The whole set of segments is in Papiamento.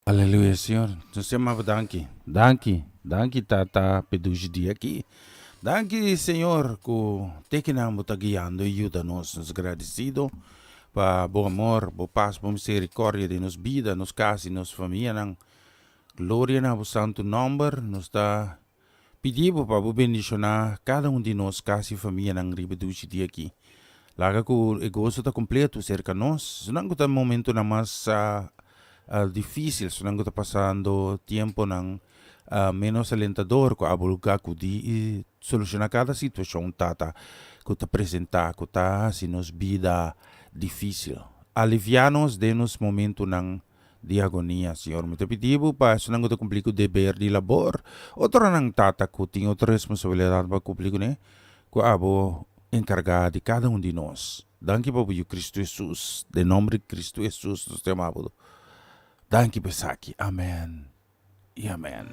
Aleluya Señor, nos ta yama bo danki, danki, danki Tata p'e dushi dia aki. Danki Señor ku te kinan bo ta guiando i yuda nos. Nos gradisido pa bo amor, bo pas, bo misericordia den nos bida, nos kas i nos famianan. Gloria na bo santu nomber. Nos ta Pidi bo pa bo bendishoná kada un di nos kas i famianan riba e dushi dia aki. Laga ku e goso ta kompleto serka nos. Esunnan ku ta momentunan mas difísil, esunnan ku ta pasando tiemponan ménos alentador, ku abo lo akudí i solushoná kada situashon, Tata, ku ta presentá, ku ta hasi nos bida difísil. Aliviá nos den nos momentunan di agonia. Señor, mi ta pidi bo pa esunnan ku ta kumpli ku deber di labor, otronan tata ku tin otro responsabilidat pa kumpli kuné, ku abo enkargá di kada un di nos. Danki pa bo Yu Kristu Hesus. Den nomber di Kristu Hesus nos ta yama bo. Danki pa esaki. Amen i amen.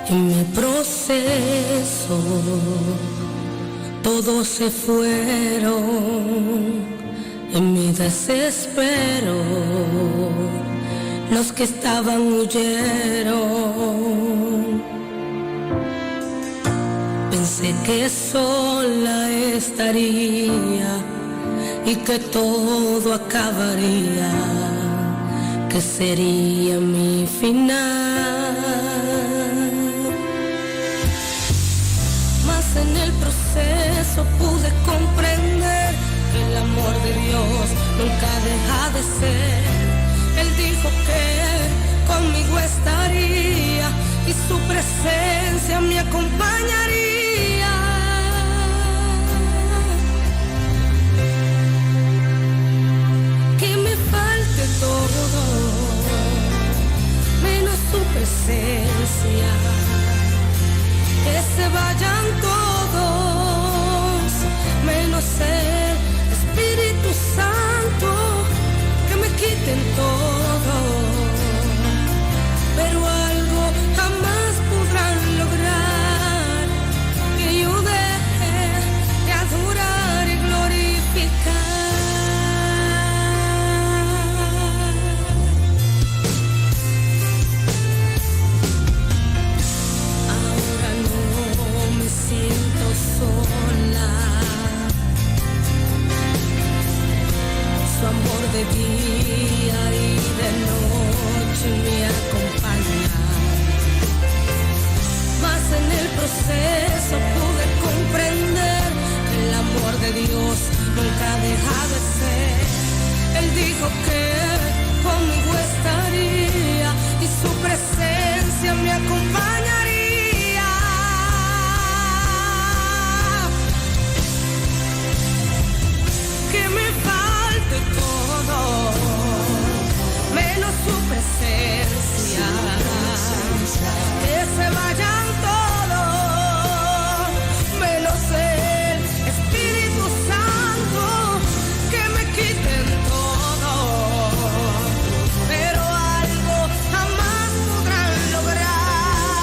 En mi proceso todos se fueron en mi desespero los que estaban huyeron. Pensé que sola estaría y que todo acabaría, que sería mi final. Mas en el proceso pude comprender que el amor de Dios nunca deja de ser. Él dijo que conmigo estaría y su presencia me acompañaría. Que me falte todo, menos su presencia. Que se vayan todos, menos el Espíritu Santo, que me quiten todo. Pero algo jamás podrán lograr que yo deje de adorar y glorificar. Ahora no me siento sola. Su amor de día y de noche me acompaña. Mas en el proceso pude comprender que el amor de Dios nunca deja de ser. Él dijo que conmigo estaría y su presencia me acompañaría. Que me falte todo, menos su presencia. Que se vayan todos, menos el Espíritu Santo, que me quiten todo. Pero algo jamás podrán lograr.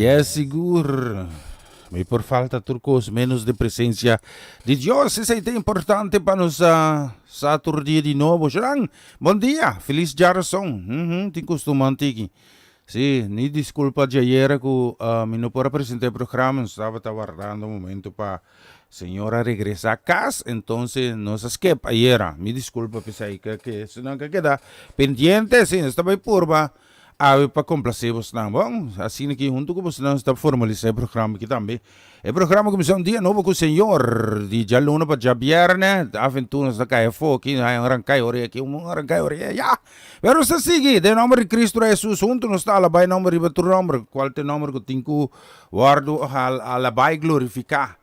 Yes, sigur. Mi por falta tur kos menos de presencia di Dios. Esei ta importante pa nos sa tur dia di nobo. Shran, bon dia. Feliz djarason. Mm tin kostum antiki. Sí, ni disculpa djayera ku mi no por a presenta e programa. Nos tabata wardando un momento pa señora regresa kas. Entonces nos a skip ayera. Mi disculpa p'esei ke ke esnan ke keda pendiente. Sí, nos ta bai purba. Awe pa complacé bosnan. Bon, asina ki hunto cu bosnan nos ta formalisa e programa aki tambe. E programa cuminsa un dia nobo cu Señor, di djaluna pa djabierne. Af en toe nos ta cay afo aki, hay un rancay ora aki, un rancay ora allá. Pero nos ta sigui den nomber di Cristo Jesus. Hunto nos ta alaba e nomber riba tur nomber, cual ta e nomber cu tin cu wordo alaba y glorifica.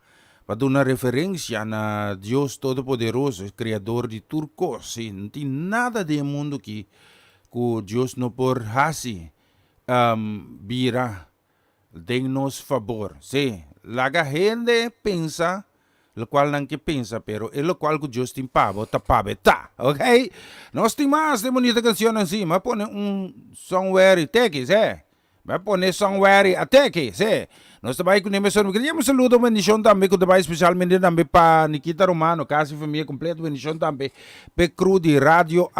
Pa duna referencia na Dios Todopoderoso, e Creador di tur cos. Si, no tin nada den e mundo aki ku Dios no por hasi bira den nos fabor. Sí, laga hende pensa lokual nan ke pensa, pero e lokual ku Dios tin pa bo ta pa bo e ta. Ok? Nos tin mas den bunita kanshonnan sí. Mi a pone un songweri teki, sí. Mi a pone songweri a teki, sí. Nos ta bai kuné mesora. Mi queria un saludo, bendishon tambe ku ta bai spesialmente tambe pa Nikita Romano, kasi famia kompleto. Bendishon tambe p'e crew di Radio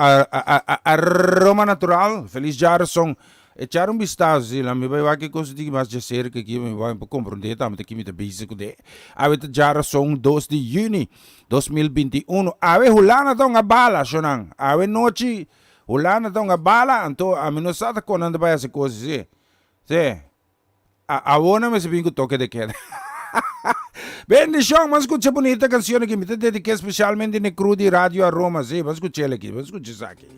Aroma Natural. Felis djarason. Echar un bistaso, sí. La mi bai wak e kos di mas djaserka aki, mi bai por komprondé tambe ta ki mi ta bezig kuné. Awe ta djarason dos di yüni 2021. Awe Hulanda ta hunga bala, shonnan. Awe nochi Hulanda ta hunga bala, anto ami no sa ta kon nan ta bai hasi kos así. Sí. Awor nan mester bin ku toke de keda. Bendishon! Ban skucha bunita kanshon aki. Mi ta dediké spesialmente na e crew di Radio Aroma. Sí, ban skuch'el aki. Ban skucha esaki.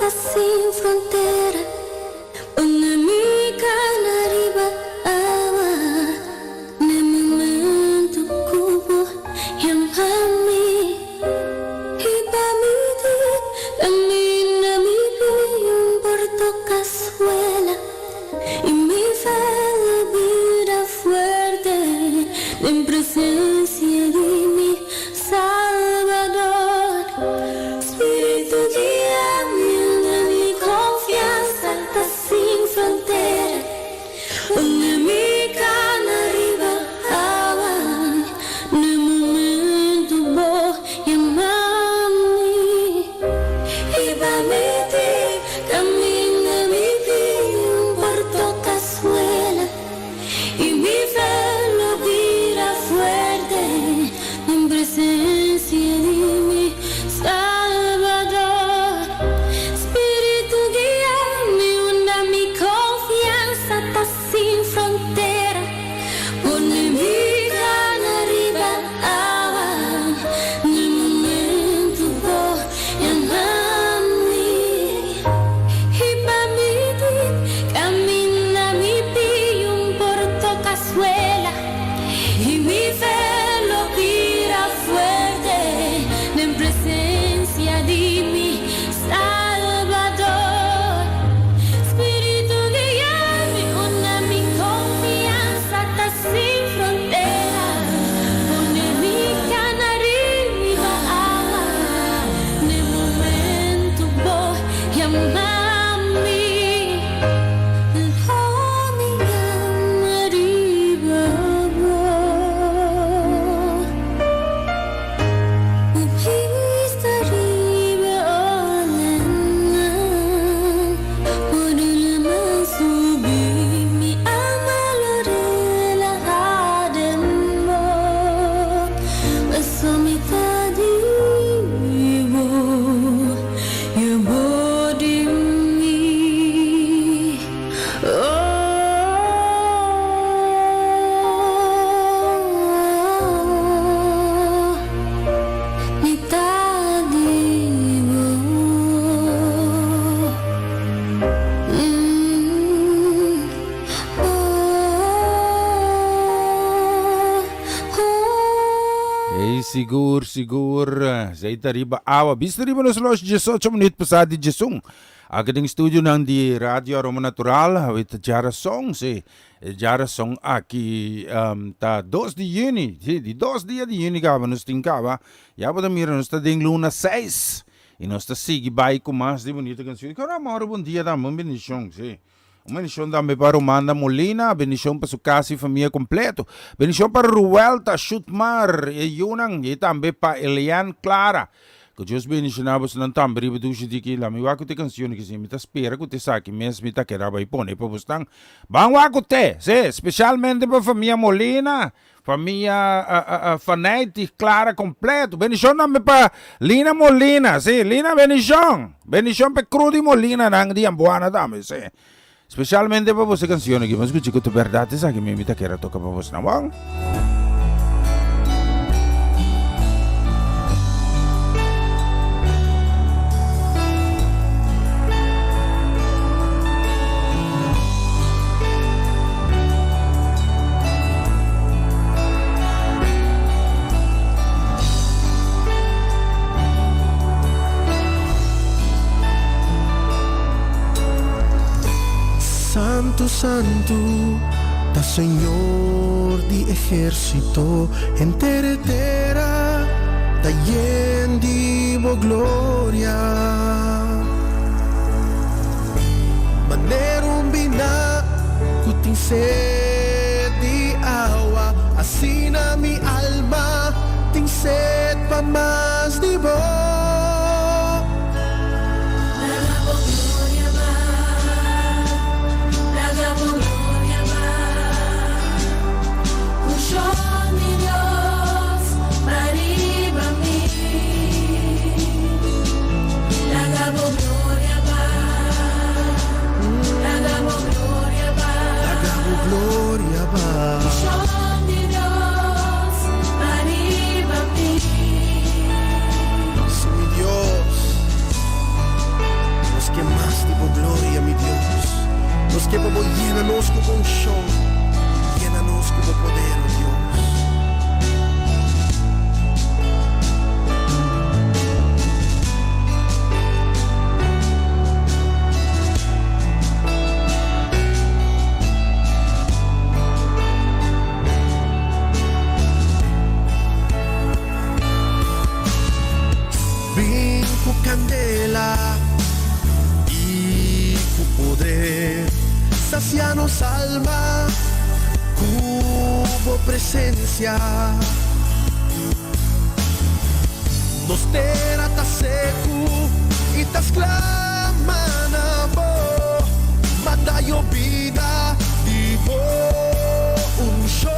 ta sin frontera. Pone mi kana riba awa. N'e momento ku bo yama mi. I pa mi di kaminda mi bin por toka suela. I mi fe lo bira fuerte den presencia di mi Salbador. Spiritu guia mi unda mi confiansa ta sin frontera. Pone mi cana riba awa n'e momento bo yama mi. I pa mi tin caminda mi bin por toca suela. I mi fe lo bira fuerte den presencia di mi Salbador. Spiritu guia mi unda mi confiansa ta sin frontera. Pone mi cana riba awa n'e momento bo yama mi. I pa mi tin caminda mi piun por toca suela. I mi fe lo bira fuerte den presencia di mi Salbador. Spiritu guia mi unda mi confiansa ta sin frontera. Pone mi cana riba awa n'e momento bo yama mi. Lo mi cana riba bo. Bista riba olanan, ora laman subi, mi alma lo relahá den bo. Paso mi ta di bo, i bo di mi. Oh, mi ta di bo. Oh, oh. Ei, sigur, sigur. Zij ta riba awa. Bista riba nos los 18 minuut pasá di 11. Aki den studionan di Radio Aroma Natural, awe ta djarason, sí. E djarason aki ta 2 di juni, sí, di dos dia di juni kaba nos tin kaba. Ya bo ta mira nos ta den luna 6 i nos ta sigui bai ku mas di bunita kanshon. Kora amor bon dia tambe, un bendishon, sí. Un bendishon tambe pa Romanda Molina, bendishon pa su kas i famia kompleto. Bendishon pa Ruelta Schutmar e yunan i tambe pa Eliane Clara. Ku Dios bendishoná bosonan tambe riba dushi di ki. Lami wak ku te kanshon ki si mi ta spera ku te esaki mes mi ta keda bai pone pa bosnan. Ban wak ku te, sí, spesialmente pa famia Molina, famia Faneiti, Clara kompleto. Bendishon tambe pa Lina Molina, sí, Lina bendishon. Bendishon pa e kru di Molinanan di Ambuana tambe, sí. Spesialmente pa boso e kanshon aki. Bo skucha ku ta bèrdat esaki mi ta kere toka pa bosnan. Bon. Santu, santu, ta Señor di ehérsito, henter e tera ta yen di bo gloria. Manera un biná ku tin sed di awa, asina mi alma tin sed pa mas di bo. Laga bo gloria ba, laga bo gloria ba. Unshon di Dios ba riba mi. Laga bo gloria ba, laga bo gloria ba. Laga bo gloria ba. Unshon di Dios ba riba mi. mas di bo gloria, mi Dios. Nos ke pa bo yena nos ku bo unshon, yena nos ku bo poder, o Dios. Bin ku kandela i ku poder, sasia nos alma ku bo presensia. Nos tera ta seku i ta sklama na bo, manda yobida di bo unshon.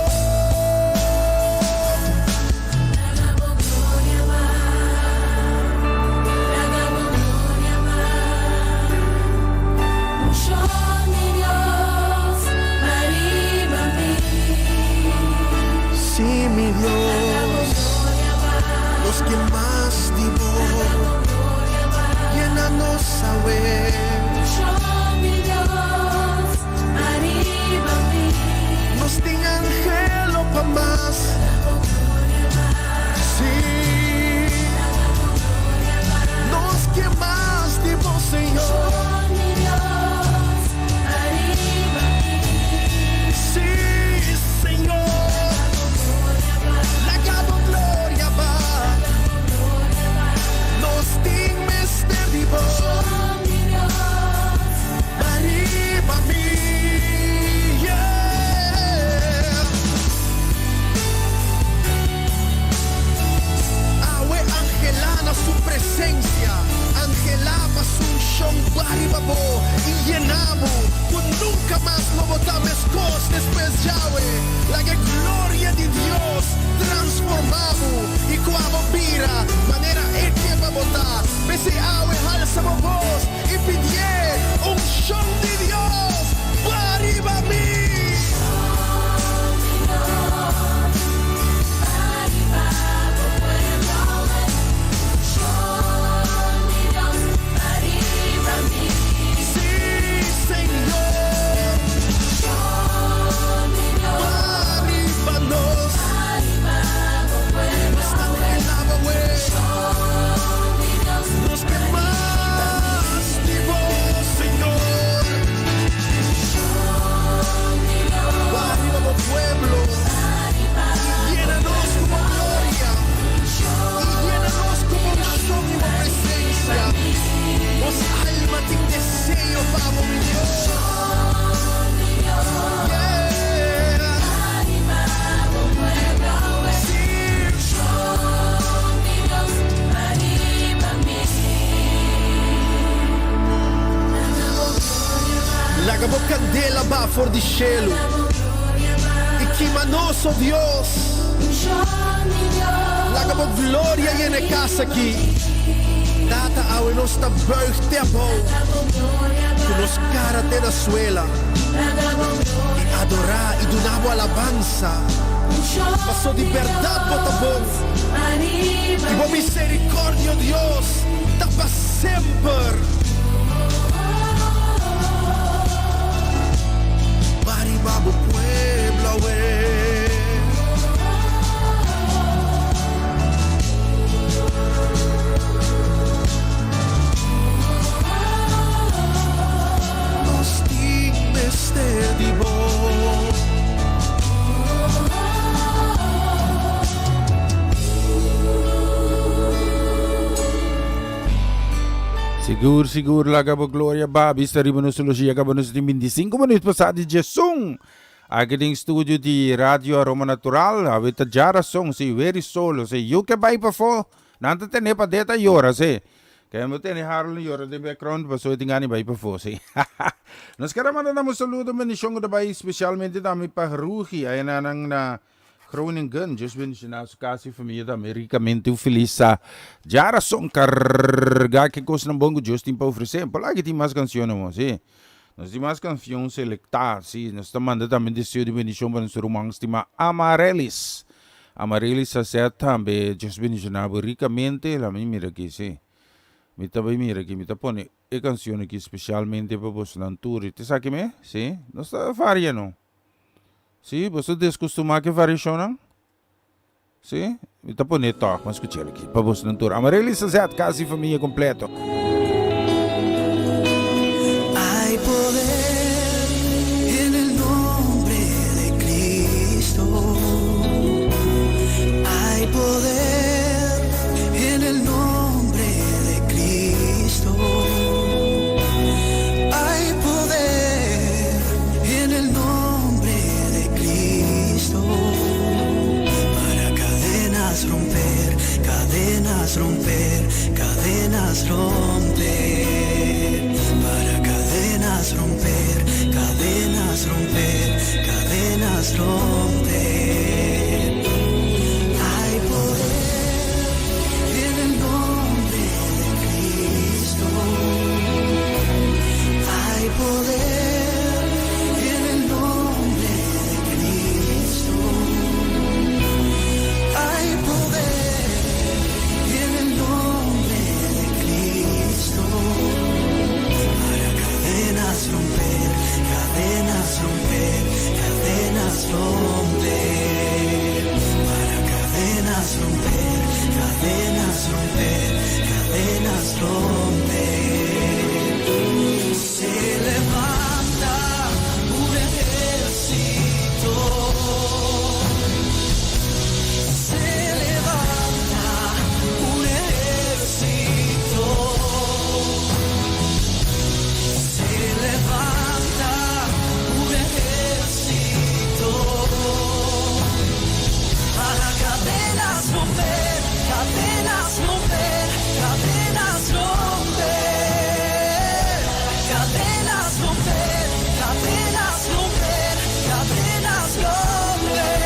Laga bo gloria bai, laga bo gloria bai. Unshon di Dios bai riba mi. Sí, mi Dios, nos ke mas di bo. Yena nos awe. Unshon di Dios bai riba mi. Nos tin anhelo pa mas. Sí, nos ke mas di bo, Señor. Unshon di Dios bai riba mi. Sí, Señor. Laga bo gloria bai. Nos tin mester di bo. Unshon di Dios Bai riba mi. Yeah. Awe anhelá na su presensia, anhelá pa su unshon bai riba bo i yena bo, ku nunka mas lo bo ta meskos despues djawe. Laga e gloria di Dios transformá bo i ku abo bira manera e ke pa bo ta. P'esei awe halsa bo bos i pidié, Unshon di Dios, bai riba mi! Unshon di Dios, bai riba bo pueblo awe. Unshon di Dios, bai riba mi. Sí, Señor. Unshon di Dios, Bai riba nos. bai riba bo pueblo Nos ta awe. anhelá awe. Unshon di Dios, Nos ke mas di bo, Señor. Unshon di Dios, Bai riba bo pueblo. I yena nos ku bo gloria. I yena nos ku bo unshon i bo presensia. Nos alma tin deseo pa bo, mi Dios. Yeah. Sí. Unshon di Dios, bai riba mi. Laga bo gloria bai, Laga bo kandela baha for di shelu. laga bo gloria bai. I kima nos, o Dios. Unshon di Dios, Laga bo gloria yena e kas aki. Tata, awe nos ta buig te abou. laga bo gloria Ku bai, nos kara te na suela. laga bo gloria I adorá i duna bo alabansa. Unshon Paso di di bèrdat bo ta bon. Dios, bai riba I bo mi. miserikòrdia, Dios, ta pa semper. Bai riba bo pueblo awe. Nos tin mester di bo. Sigur, sigur, laga bo gloria baha bista riba nos logia kaba nos tin 25 minuut pasá di djesun. Aki den studio di Radio Aroma Natural, awe ta djarason, si weri solo, si yu ke bai pafó, nan ta tene pa deta yora, si. Ke bo tene Harold yora den background, paso e tin gana di bai pafó, si. Nos kere manda nan un saludo, bendishon ku ta bai spesialmente tambe pa Rugi, ayanan na Groningen, Dios bendiciona su casa y familia tambe ricamente. Un feliz djarason carga ke cosnan bon cu Dios tin pa ofrece. Por aki tin mas cancionnan bo, si. Nos tin mas cancion selecta, si. Nos ta manda tambe deseo di bendicion pa nos ruman stima Amarelis. Amarelis a ser tambe Dios bendiciona bo ricamente. Lami mira aki, si. Mi ta bai mira aki, mi ta pone e cancion aki specialmente pa bosonan tur. Y ta esaki me? Si? Nos ta varia no. Si? Boso descostuma cu e variacionnan? Si? Mi ta pone tog, mas scuchel aki pa bosonan tur. Amarelys Sazet, casa y famia completo. Hay poder en el nombre de Cristo. Hay poder en el nombre de Cristo. Hay poder en el nombre de Cristo. Para cadenas romper, cadenas romper, cadenas romper. Para cadenas romper, cadenas romper, cadenas romper. Hay poder en el nombre de Cristo. Hay poder en el nombre de Cristo. Hay poder en el nombre de Cristo. Para cadenas romper, cadenas romper, cadenas romper. Para cadenas romper, cadenas romper, cadenas romper. Se levanta un ejército. Se levanta un ejército. Se levanta un ejército. Para cadenas romper, cadenas romper, cadenas romper. Cadenas romper, cadenas romper, cadenas romper.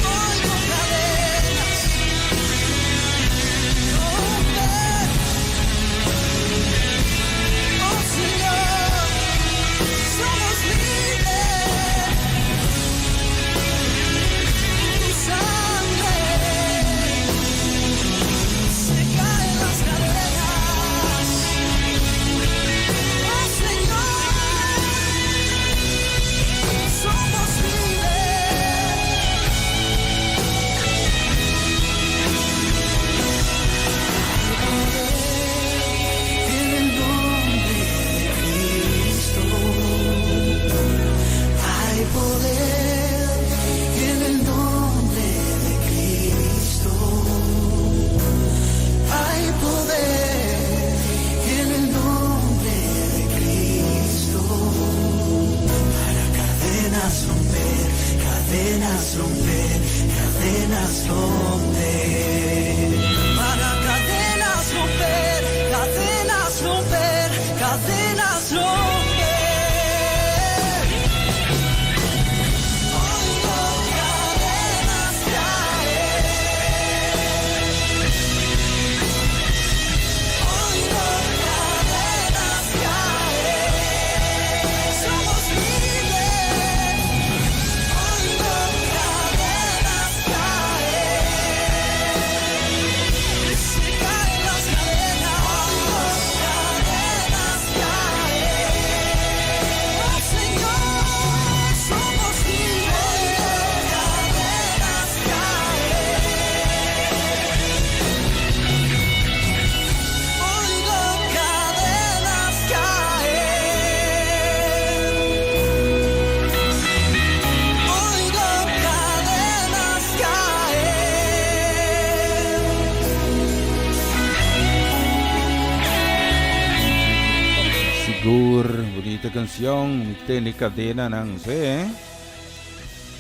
Oigo cadenas romper. Oh Señor, somos libres. Tu sangre se caen las cadenas. Oh Señor, somos libres. En el nombre de Cristo hay poder. En el nombre de Cristo hay poder. En el nombre de Cristo para cadenas romper, cadenas romper, cadenas romper. Para cadenas romper, cadenas romper, cadenas romper. Oigo cadenas caer. Oigo cadenas caer. Somos libres. Oigo cadenas caer. Se caen las cadenas. Oigo cadenas caer. Oh Señor, somos libres. Cadenas caer. Oigo cadenas caer. Oigo cadenas caer. Sigur, bunita cancion. Mi tende cadenanan, si.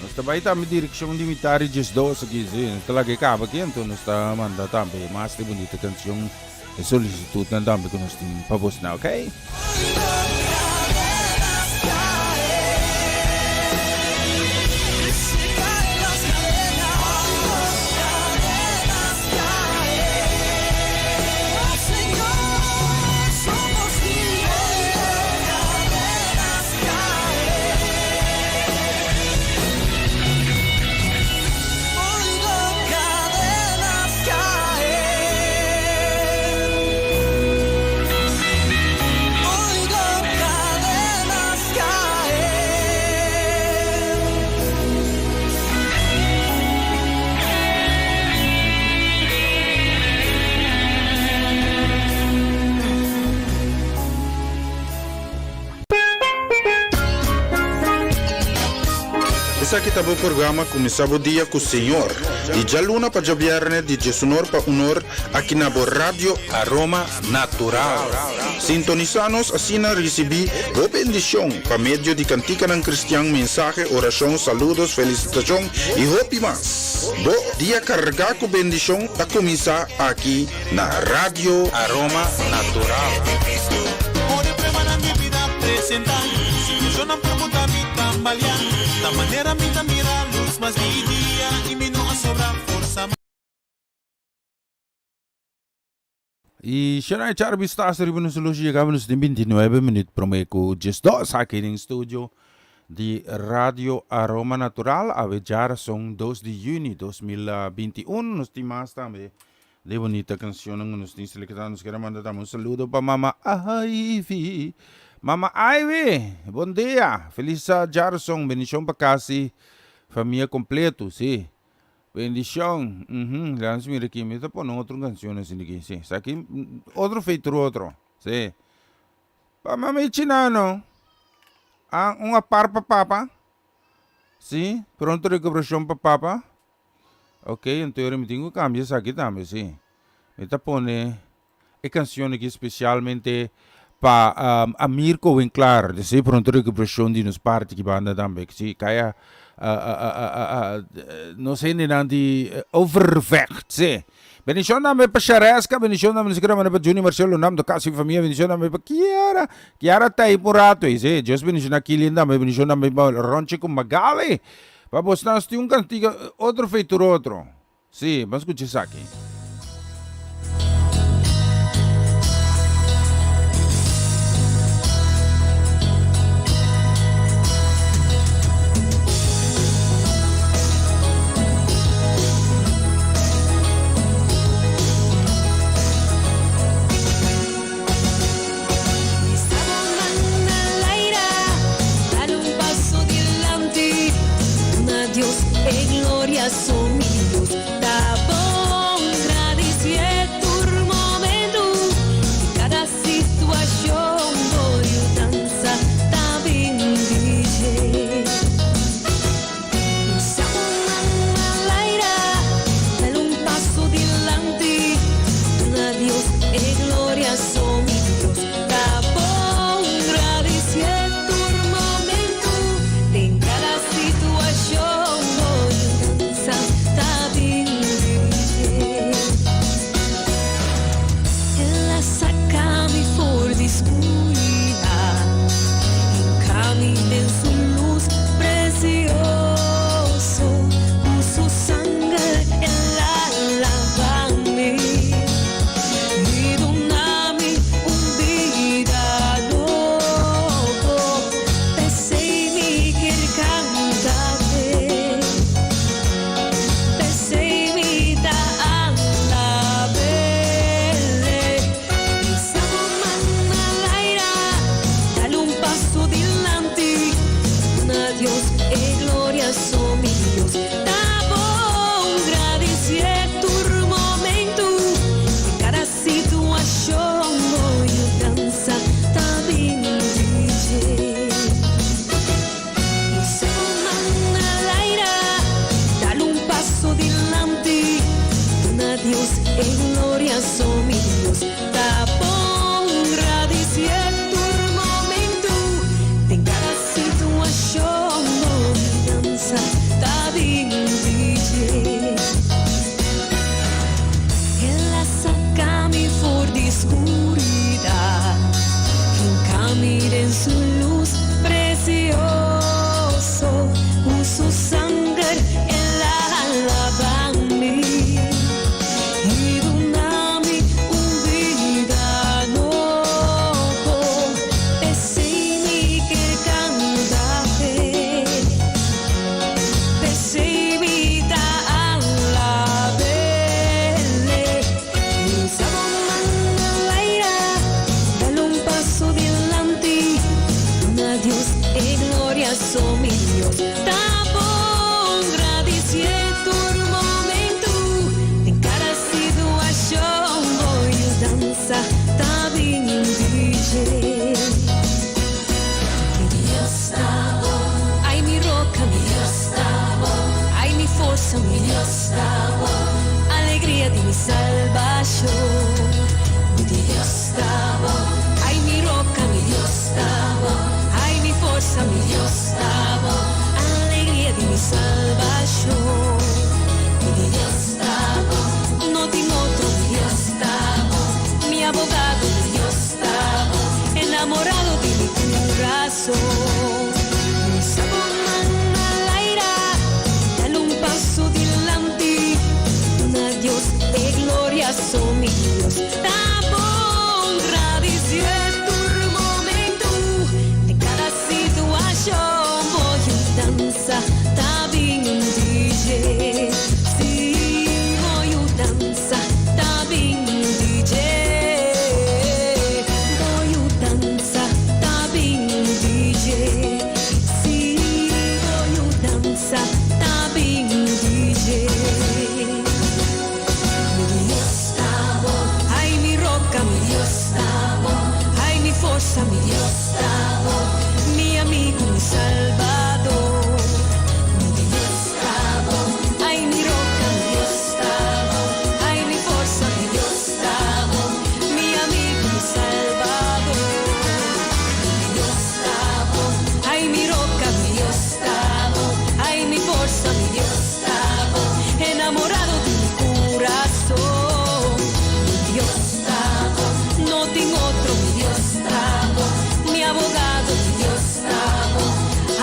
Nos ta bay tambe direccion di mitar di 12 aki, si. Nos ta laga e caba aki, anto nos ta manda tambe mas di bunita cancion e solicitudnan tambe cu nos tin pa bosnan, ok? Oigo cadenas caer. Se caen las cadenas. Oigo cadenas caer. Oh Señor, somos libres. Cadenas caer. Oigo cadenas. Esaki ta bo programa Kuminsá Bo Dia ku Señor, di djaluna pa djabièrnè di diesunor pa unor aki na bo Radio Aroma Natural. Sintonisá nos asina risibí bo bendishon pa medio di kantikanan kristian, mensahe, orashon, saludos, felisitashon i hopi mas. Bo dia kargá ku bendishon ta kuminsá aki na Radio Aroma Natural. Y Shana echar vistazo riba nos reloj llegaba nos tin 29 minuut prome cu 12 aki den studio di Radio Aroma Natural. Awe djara son 2 di juni 2021. Nos tin mas tambe de bonita cancionnan cu nos tin selectado. Nos kier a manda tambe un saludo pa Mama Ivy. Mama Ivy, bon dia. Feliz djarason. Bendicion pa casi famia completo, si. Bendicion, uhmm, laga nos mira aki, mi ta pone otro cancion asina aki, si, esaki otro feitru otro, si. Pa mami chinano, ah, un apar pa papa, si, pronto recuperacion pa papa, ok, anto yora mi tin cu cambia esaki tambe, si. Mi ta pone E cancion aki specialmente pa Amirko Winklaar, deseo pronto recuperacion di nos parti aki banda tambe. Si caya nos hendenan di Overvecht, si. Bendicion tambe pa Shareska, bendicion tambe nos kere manda pa Juni Marcelo Nam, Tocasi famia, bendicion tambe pa Kiara, Kiara ta ahi pa un rato ahi, si. Dios bendiciona Kilian tambe, bendicion tambe pa Ronchi cu Magali. Pa bosnan tin un cantica otro feito otro. Sí, ban skucha esaki. Dios ta bon, alegria di mi salbashon. Mi Dios ta bon, ai mi roka, mi Dios ta bon, ai mi forsa, mi Dios ta bon, alegria di mi salbashon. Mi Dios ta bon, no tin otro, mi Dios ta bon, mi abogado, mi Dios ta bon, enamorado di mi kurason. Mi sabor laira, dale un paso dilanti, duna Dios e gloria, so mi Dios ta bon, gradisié tur momento, den kada situashon, bo yudansa ta bin di dje, si bo yudansa ta bin di dje, bo yudansa ta bin di dje, si bo yudansa ta bin di dje. Mi Dios ta bon, ai mi roka, mi Dios ta bon, ai mi forsa, mi Dios ta bon, mi amigu, mi salbador. Mi Dios ta bon, ai mi roka, mi Dios ta bon, ai mi forsa, mi Dios ta bon, mi amigu, mi salbador. Mi Dios ta bon, ai mi roka, mi Dios ta bon, ai mi forsa, mi Dios ta bon, enamorado di mi kurason. Mi Dios ta bon, no tin otro, mi Dios ta bon, mi abogado, mi Dios ta bon,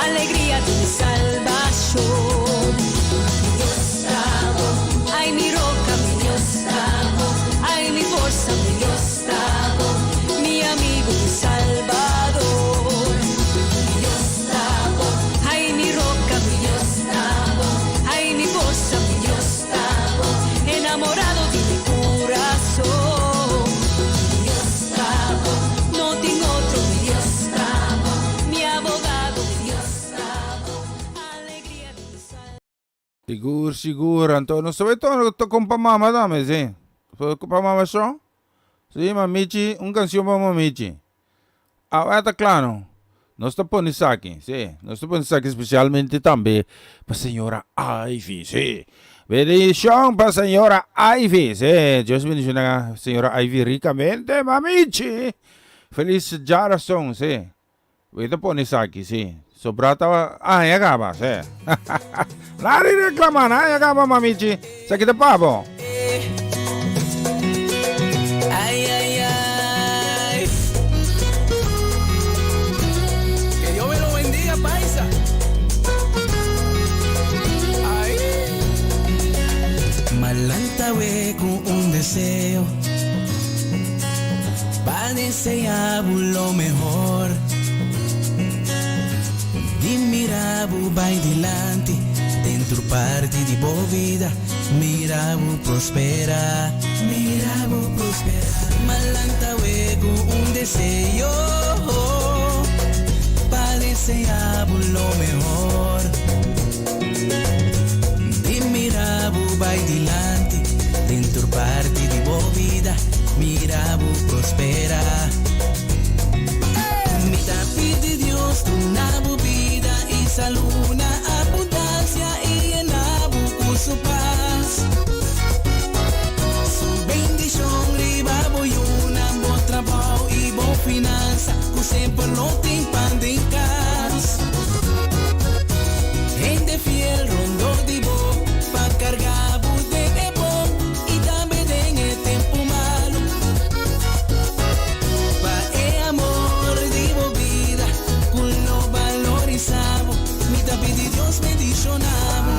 alegria di mi salbashon. Mi Dios ta bon, ai mi roka, mi Dios ta bon, ai mi forsa, mi Dios ta bon, mi amigu, mi salbador. Mi Dios ta bon, ai mi roka, mi Dios ta bon, ai mi forsa, mi Dios ta bon, enamorado di mi kurason. Mi Dios ta bon, no tin otro, mi Dios ta bon, mi abogado, mi Dios ta bon, alegria di mi salbador. Sigur, sigur. Anto nos ta bai to kon pa mama tambe, si. Pa mama so? Si, mamichi, un kanshon pa mamichi. Awe ta kla no. Nos ta pone esaki, si. Nos ta pone esaki spesialmente tambe pa señora Ivy, si. Bendishon pa señora Ivy, si. Dios bendishona señora Ivy rikamente, mamichi. Felis djarason, si. Bo ta pone esaki, si. Sobra ta aña kaba, si. Nada di reclama, na aña kaba, mamichi. Esaki ta pa bo. Ay, ay, ay. Que Dios me lo bendiga, paisa. Ay. M'a lanta awe ku un deseo. Pa deseá bo lo mehor. Di mira bo bai dilanti den tur parti di bo bida. Mira bo prospera, mira bo prospera. M'a lanta awe ku un deseo. Pa deseá bo lo mehor. Di mira bo bai dilanti den tur parti di bo bida, mira bo prospera. Mi ta pidi Dios duna bo bida i salú na abundansia i yena bo ku su pas. Su bendishon riba bo yunan, bo trabou i bo finansa, ku semper lo tin pan den kas. Hende fiel rondó di bo pa kargá bo den e bon i tambe den e tempu malu. Pa e amor di bo bida ku lo balorisá bo, mi ta pidi Dios bendishoná bo.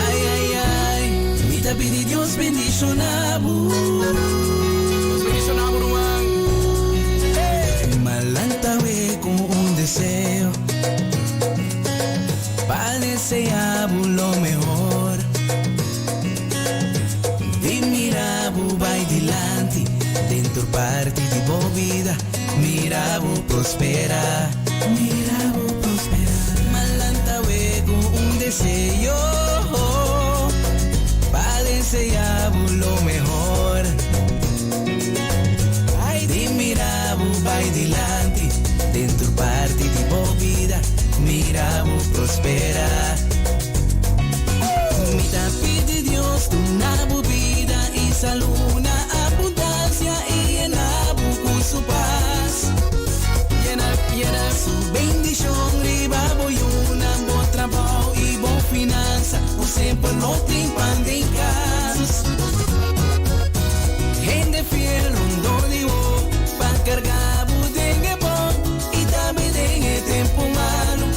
Ai, ai, ai, mi ta pidi Dios bendishoná bo. Dios bendishoná bo, ruman. M'a lanta awe ku un deseo. Pa deseá bo lo mehor. Di mira bo bai dilanti den tur parti di bo bida. Mira bo prospera. Mira bo prospera. M'a lanta awe ku un deseo. Pa deseá bo lo mehor. Di mira bo bai dilanti den tur parti di bo bida, mira bo prospera. Mi ta. lo tin pan den kas. Hende fiel rondó di bo pa karga bo den e bon i tambe den e tempu malu.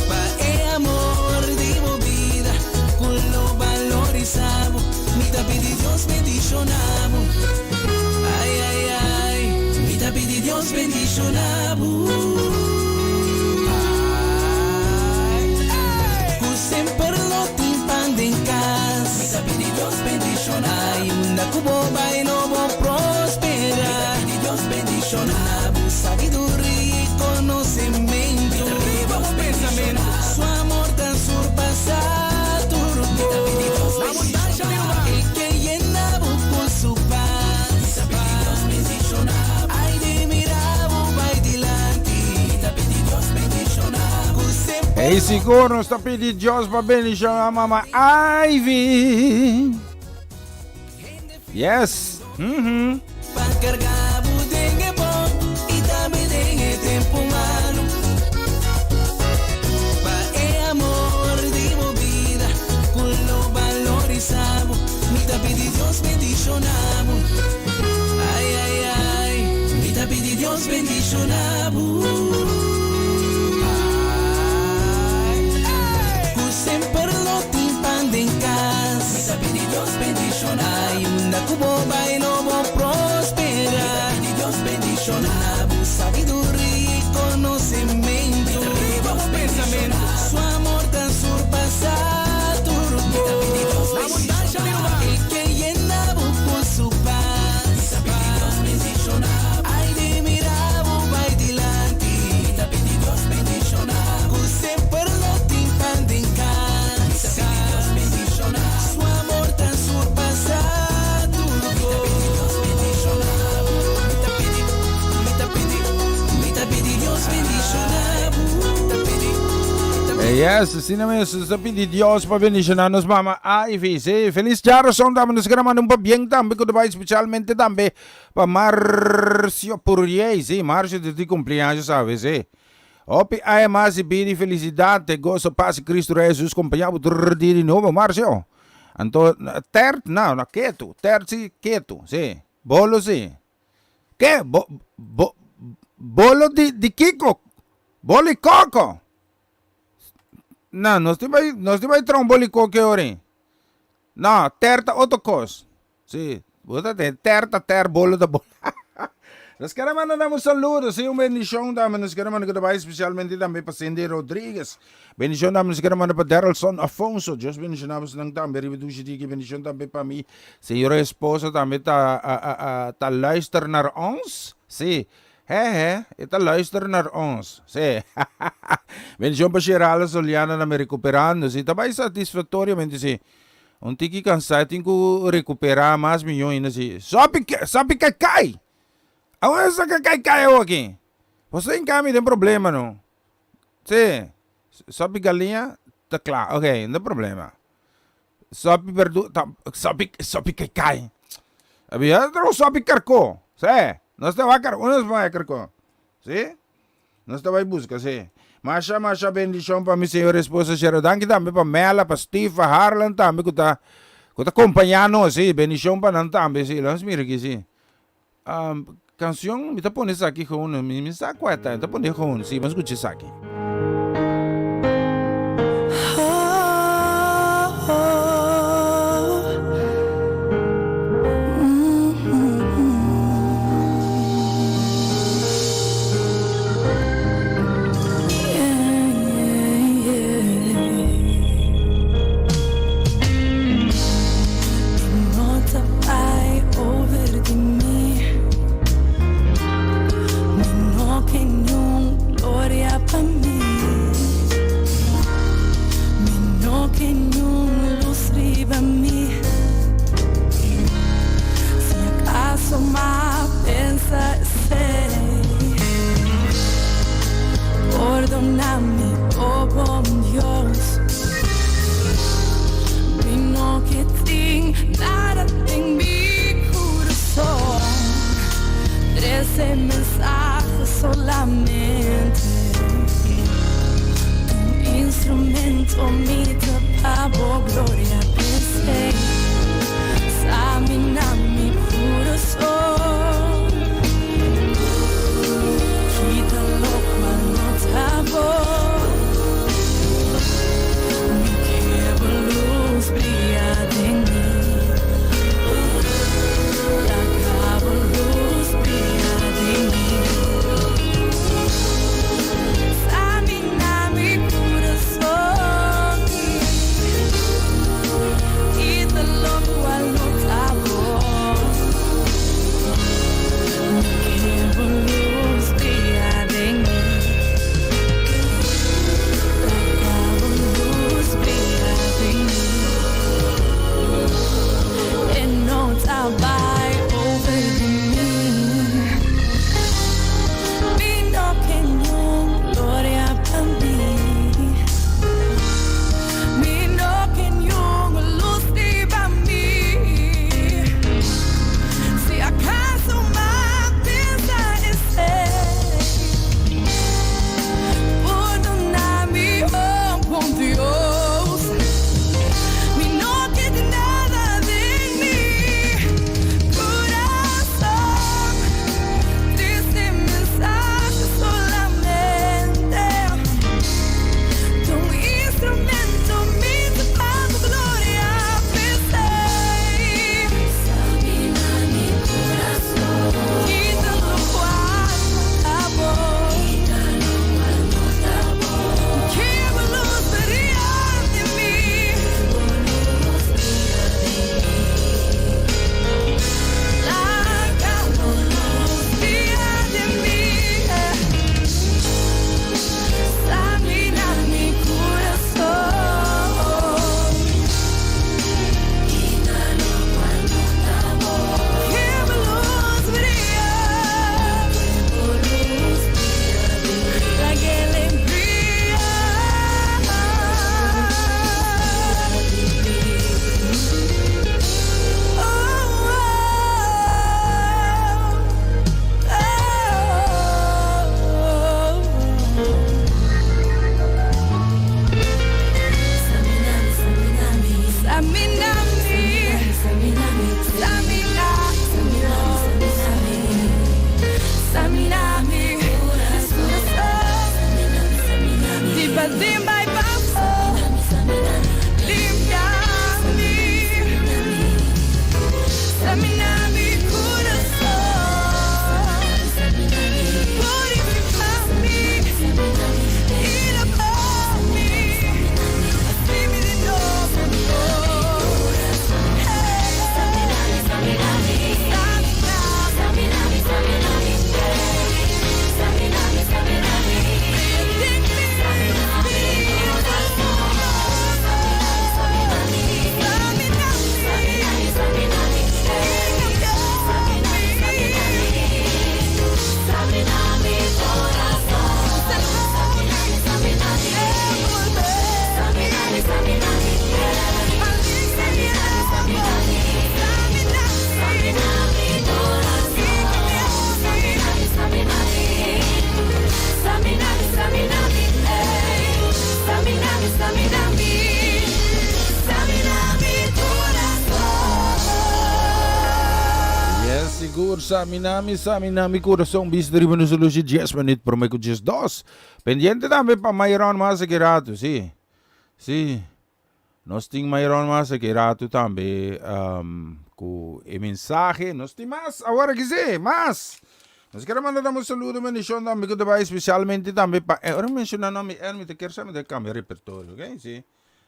Pa e amor di bo bida ku lo balorisá bo, mi ta pidi Dios bendishoná bo. Ai ai ai, mi ta pidi Dios bendishoná bo. Ku semper lo tin pan den kas. Mi ta pidi Dios bendishoná i unda ku bo bai lo bo prospera. Mi ta pidi Dios bendishoná bo sabiduria i konosementu. Mi ta pidi Dios bendishoná su amor ta surpasá tur kos. Mi ta pidi Dios bendishoná el ke yena bo ku su pas. Mi ta pidi Dios bendishoná ai di mira bo bai dilanti. Mi ta pidi Dios bendishoná ku semper. Ey sigur nos ta pidi Dios pa bendiciona mama Ivy. Yes. Mhm. Pa karga bo den e bon i tambe den e tempu malu. Pa e amor di bo bida ku lo balorisá bo, mi ta pidi Dios bendishoná bo. Ai ai ai, mi ta pidi Dios bendishoná bo. Ku semper lo tin pan den kas. Mi ta pidi Dios bendishoná i unda ku bo bai lo bo prospera. Mi ta pidi Dios bendishoná bo sabiduria i konosementu. Mi ta pidi Dios bendishoná su amor ta surpasá tur kos. Mi ta pidi Dios bendishoná el ke yena bo ku su pas. Mi ta pidi Dios bendishoná ai di mira bo bai dilanti. Mi ta pidi Dios bendishoná ku semper lo tin pan den kas. Mi ta pidi Dios bendishoná su amor ta surpasá tur kos. Mi ta pidi Dios bendishoná bo. Mi ta pidi, mi ta pidi, mi ta pidi Dios bendishoná bo. Mi ta pidi, mi ta pidi. Yes, asina mes, nos ta pidi Dios pa bendishoná nos mama Ivy. Sí, felis djaroson tambe. Nos kere manda un pabien tambe ku ta bai spesialmente tambe pa Marcio Purrier. Sí, Marcio ta di cumpleaños awe, sí. Hopi aña mas di bida y felicidad, te gozo, paz y Cristo Rey Jesus compaña bo tur dia di nobo, Marcio. Anto, tert, no, no, ketu, tert si, ketu, sí. Bolo si. Ke? Bo, bo, bolo di, di kiko? Bolo di koko? No, nos tin bai, nos tin bai traha un bolo di koko e ora ei. No, tert ta otro kos. Sí, bo ta ten ter ta ter, bolo ta bolo. Nos kere manda nan un saludo, sí, un bendicion tambe. Nos kere manda ku ta bai especialmente tambe pa Cindy Rodriguez. Bendicion tambe nos kere manda pa Derelson Afonso. Dios bendiciona bosnan tambe riba dushi dia aki. Bendicion tambe pa mi señora esposa tambe ta a a a ta luister naar ons. Sí, he he, e ta luister naar ons. Sí. Bendicion pa Sherala Soliana tambe recuperando. Sí, ta bai satisfactoriamente, sí. Un tiki cansá e tin cu recuperá mas miñó ainda si Sopi sopi cai cai! Awor sa ca cai cai awor aki? Boso tin cami den problema no. Si, sopi galiña ta cla, ok, no problema. Sopi berdu ta sopi sopi cai cai. Abia ta un sopi carco, si, nos ta wak carco, nos bai carco, si. Nos ta bai buska si. Masha masha bendishon pa mi señora esposa Shera. Danki tambe pa Mela, pa Steve, pa Harlan tambe ku ta ku ta kompañá nos si. Bendishon pa nan tambe si. Laat nos mira aki si. Um, kanshon mi ta pone esaki gewoon, mi mi sa kua ta, mi ta pone gewoon si, ban skucha esaki. pa bo gloria p'esei Samina mi kurason Kita lokual no ta bo Mi ke bo lus bria den mi Laga bo lus bria den mi Samina mi kurason Kita lokual no ta bo Mi ke bo lus bria den mi Laga bo lus bria den mi E no ta bai over di mi Mi no ke niun gloria pa mi Mi no ke niun lus riba mi Si acaso m'a pensa esei Pordona mi oh bon Dios Mi no ke di nada den mi corazon Triste mensahe solamente Ta un instrumento mi ta pa bo gloria p'esei Samina mi corazon Kita locual no ta bo Kita locual no ta bo Ke bo luz bria den mi Bo luz bria den mi Laga bo luz bria den mi Samina mi corazon Kita locual no ta bo Ke bo luz bria Bo luz bria den mi Lag'e bria Oh, oh, oh, Samina mi, samina mi, samina mi corazon. Di paden bai pafó, limpia mi, samina mi corazon. Purifica mi i laba mi, hasi mi di nobo. Hey, samina, samina, Yes, sigur, samina mi, samina mi kurason bista riba nos lushi 10 minuut prome ku 12. Pendiente tambe pa Mayron mas aki rato, si. Si. Nos tin Mayron mas aki rato tambe um, ku e mensahe. Nos tin mas awor aki si, mas. Nos quiere mandar un saludo, bendición tambe ku te bai especialmente tambe pa ora menciona nombre en mi te quier saber de cambia repertorio, ok? Si.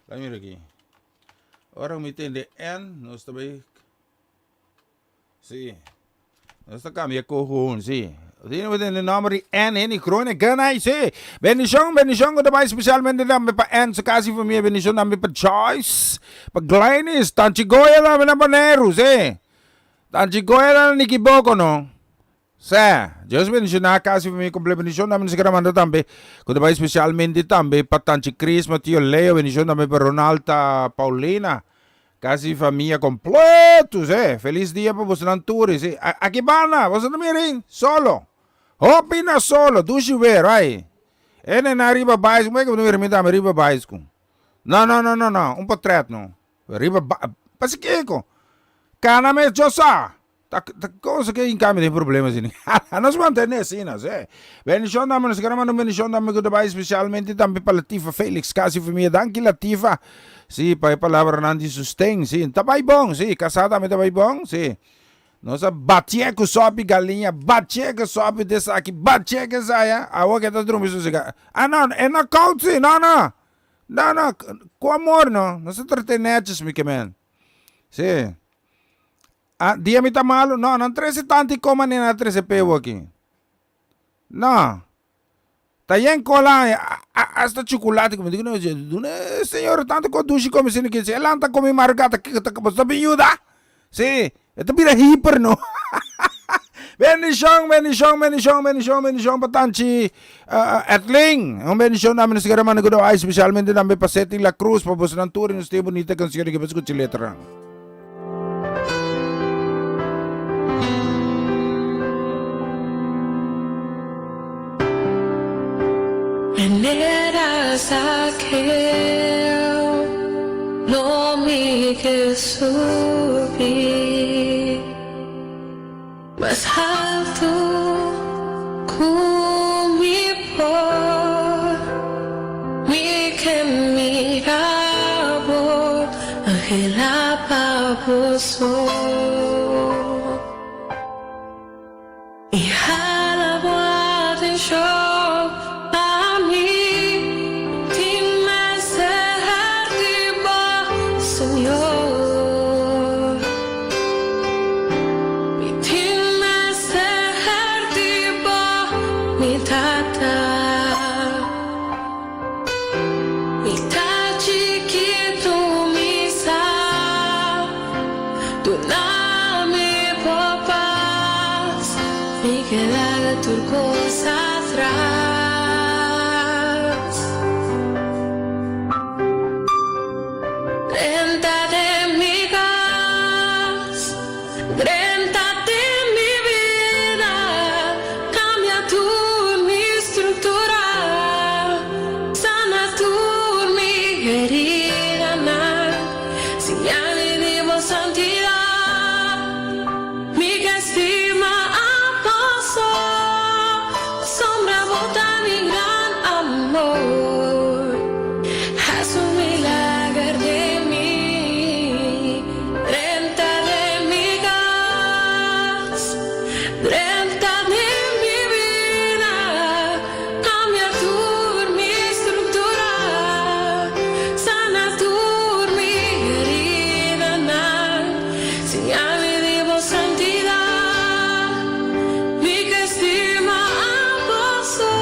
La mira aki. Ora mi tende en, nos ta bai Sí. Nos ta cambia cojoen, sí. Sí, no tende nomber di N, N, Krone, Ganai, sí. Bendición, bendición, ku ta bai especialmente tambe pa N, su casa y familia. Bendición tambe pa Joyce, pa Glenys, Tanchi Goya tambe na Boneiru, sí. Tanchi Goya na Nikiboko, no. Sí, Dios bendicioná casa y familia completo. Bendición tambe nos quiere manda tambe, ku ta bai especialmente tambe pa Tanchi Chris, Mateo Leo, bendición tambe pa Ronalda Paulina. Casi famia completo, sí. Feliz dia pa bosonan tur, sí. Aki banda, boso ta mira solo. Hopi na solo, dushi weer, ai. E nena riba baisku, mei ku mira mi tambe riba baisku. No, no, no, no, no, un potret no. Riba ba, pasi kiko? Kana mes yo sa. Ta, ta cosa ke in cambio den problema asina. Nos mantene asina, sí. Bendicion dame, nos kere manda un bendicion dame ku ta bai especialmente tambe pa Latifa Felix, kasi famia. Danki Latifa, sí, pa e palabranan di sosten, sí. Ta bai bon, sí. Kasá tambe ta bai bon, sí. Nos a batié ku sopi galiña, batié ku sopi di esaki, batié ku esaya. Awor ke ta drumi sosegá. Ah no, e no koud sí, no, no. No, no, ku amor no. Nos a trat'é nètjes mi ke men. Sí. Ah, dia mi ta malu? No, nan trese tantu i koma ni nan a trese pebu aki. No. Ta yen kola hasta chukulati ku mi di ku duna e señora tantu kos dushi komi asina ki si e lanta komi marga ta kiko ta bo ta bin yuda? Si, e ta bira hiper no. Bendishon, bendishon, bendishon, bendishon, bendishon pa tanchi Edlin. Un bendishon tambe nos kere manda ku Dawai, spesialmente tambe pa Seti La Cruz, pa bosonan tur i nos tin e bunita kansion aki pa skucha letranan. Manera Zaqueo lo mi ke subi mas haltu ku mi por. Mi ke mira bo anhela pa bo so. I hala bo atenshon pa mi. Tin mester di bo, Señor. Mi tin mester di bo, mi Tata. Mi ta chikitu, mi sa. Duna mi bo pas, mi ke laga tur kos atras. Drenta den mi kas, drenta den mi bida, kambia tur mi struktura, sana tur mi heridanan. Siñali di bo santidad, mi ke stima a boso, pasobra bo ta mi gran amor. Haz un milager den mi, drenta den mi kas, drenta den mi bida. Cambia tur mi structura, sana tur mi heridanan, siñami di bo santidad, mi ke stima a bo so,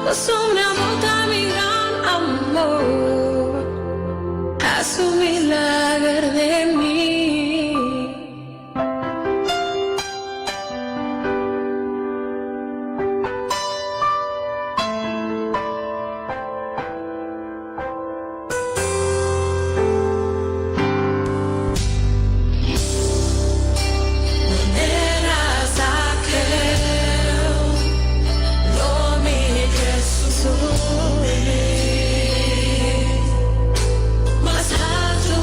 pasobra bo ta mi gran amor, haz un milager den mi. Manera Zaqueo, lo mi ke subi mas alto.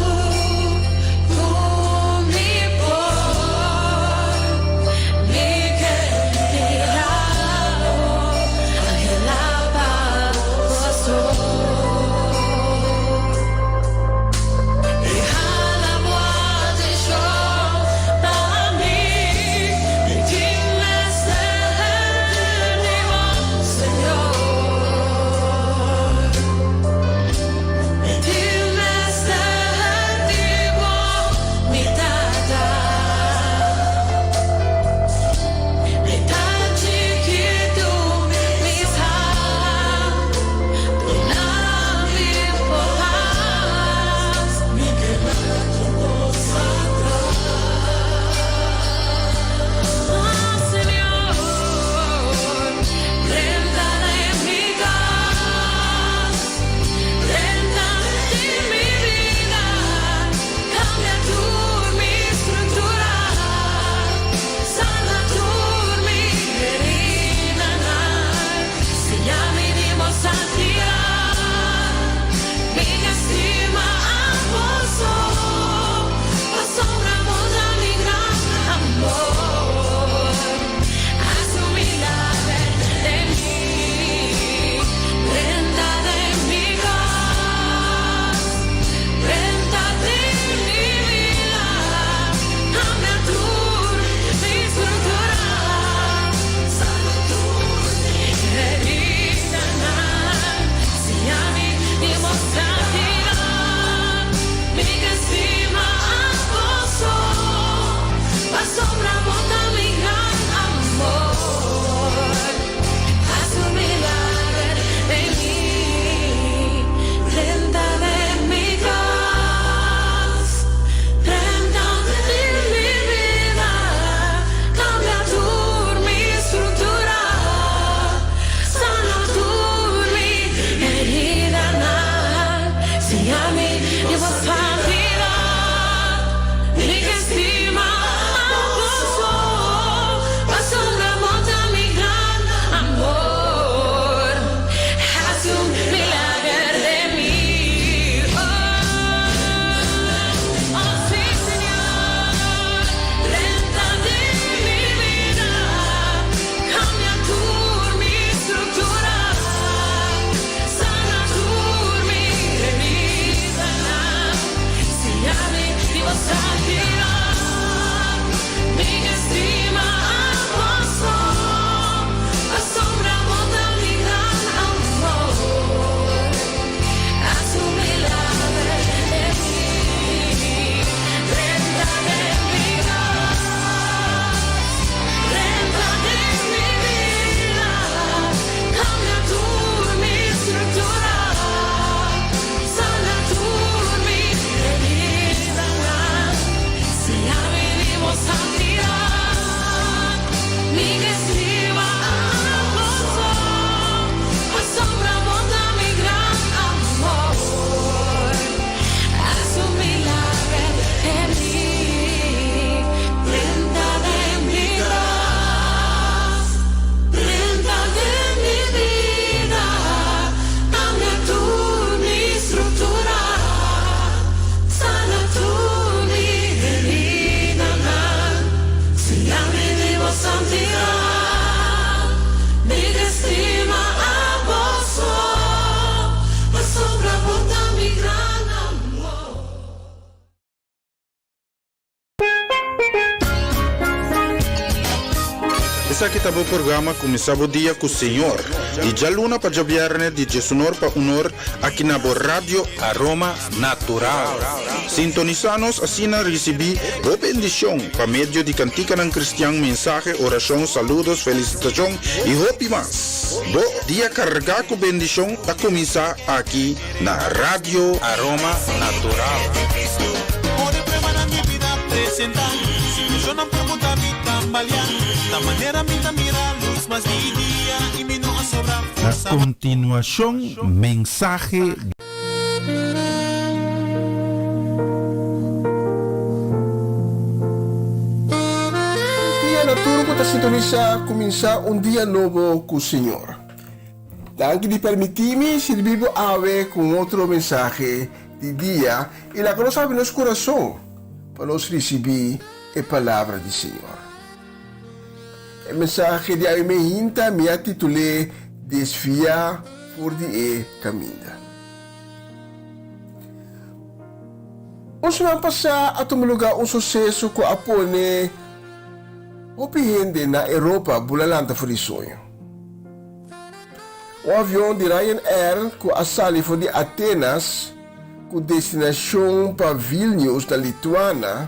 Esaki ta bo programa Kuminsá Bo Dia ku Señor, di djaluna pa djabièrnè di djesunor pa unor aki na bo Radio Aroma Natural. Sintonisá nos asina risibí bo bendishon pa medio di kantikanan kristian, mensahe, orashon, saludos, felisitashon i hopi mas. Bo dia kargá ku bendishon ta kuminsá aki na Radio Aroma Natural. Na kontinuashon mensahe. Feliz dia na tur ku ta sintonisá Kuminsá un dia nobo ku Señor. Danki di permití mi sirbi bo awe ku un otro mensahe di dia i laga nos habri nos kurason pa nos risibí e palabra di Señor. E mensahe di awe meinta mi a titul'é Desviá for di e Kaminda. Un siman pasá a tuma lugá un suseso ku a pone hopi hende na Europa bula lanta for di soño. Un avion di Ryanair ku a sali for di Atenas ku destinashon pa Vilnius na Lituana,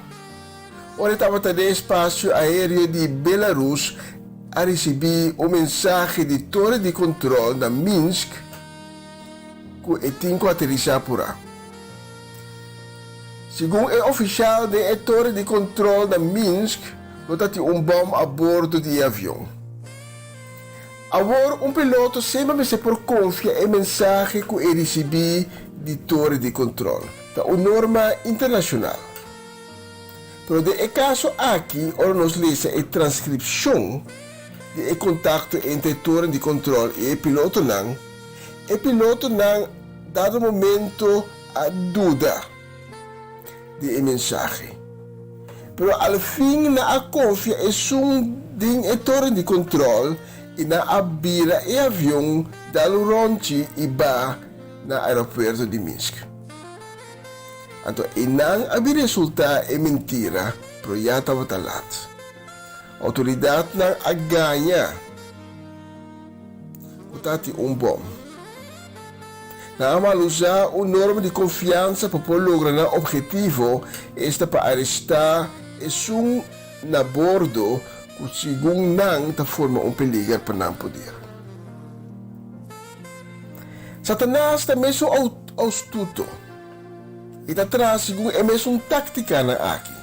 Ora e tabata den espasio aéreo di Belarus a risibí un mensahe di tore di kontrol na Minsk ku e tin ku aterisá purá. Segun e ofishal den e tore di kontrol na Minsk lo ta tin un bòm a bordo di e avion. Awor un piloto semper mester por konfia e mensahe ku e risibí di tore di kontrol. Ta un norma internashonal. Pero den e kaso aki, ora nos lesa e transkripshon di e kontakto entre e toren di kontrol i e pilotonan, e pilotonan dado momento a duda di e mensahe. Pero al fin nan a konfia esun den e toren di kontrol i nan a bira e avion dal un ròntji i ba na aeropuerto di Minsk. Anto einan a bin resultá e mentira, pero ya tabata lat. Outoridatnan a gaña ku ta tin un bòm. Nan a malusá un norma di konfiansa pa por logra nan ophetivo, esta pa arestá esun na bordo ku segun nan ta forma un peliger pa nan poder. Satanas ta mesun oustuto i ta traha segun e mesun táktikanan aki.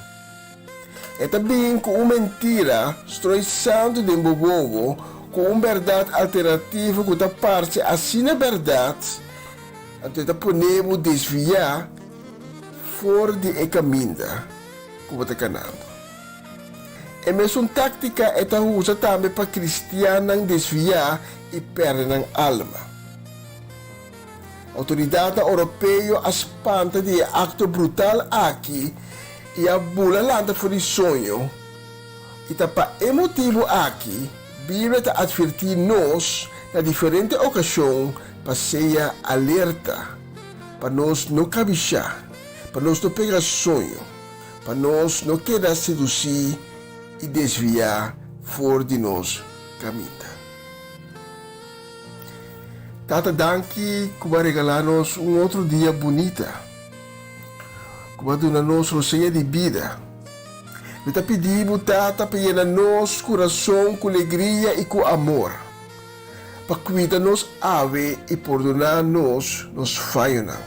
E ta bin ku un mentira stroi santu den bo wowo ku un bèrdat alternativo ku ta parse asina bèrdat, anto e ta pone bo desviá for di e kaminda ku bo ta kanando. E mesun táktika e ta usa tambe pa kristiannan desviá i pèrdè nan alma. Outoridatnan oropeo a spanta di e akto brutal aki i a bula lanta for di soño, i ta pa e motibu aki Biblia ta atvertí nos na diferente okashon pa sea alerta, pa nos no kabishá, pa nos no pega soño, pa nos no keda sedusí i desviá for di nos kaminda. Tata danki ku bo a regalá nos un otro dia bunita, ku bo a duna nos rosea di bida. Mi ta pidi bo Tata pa yena nos kurason ku legria i ku amor, pa kuida nos awe i pordoná nos nos fayonan.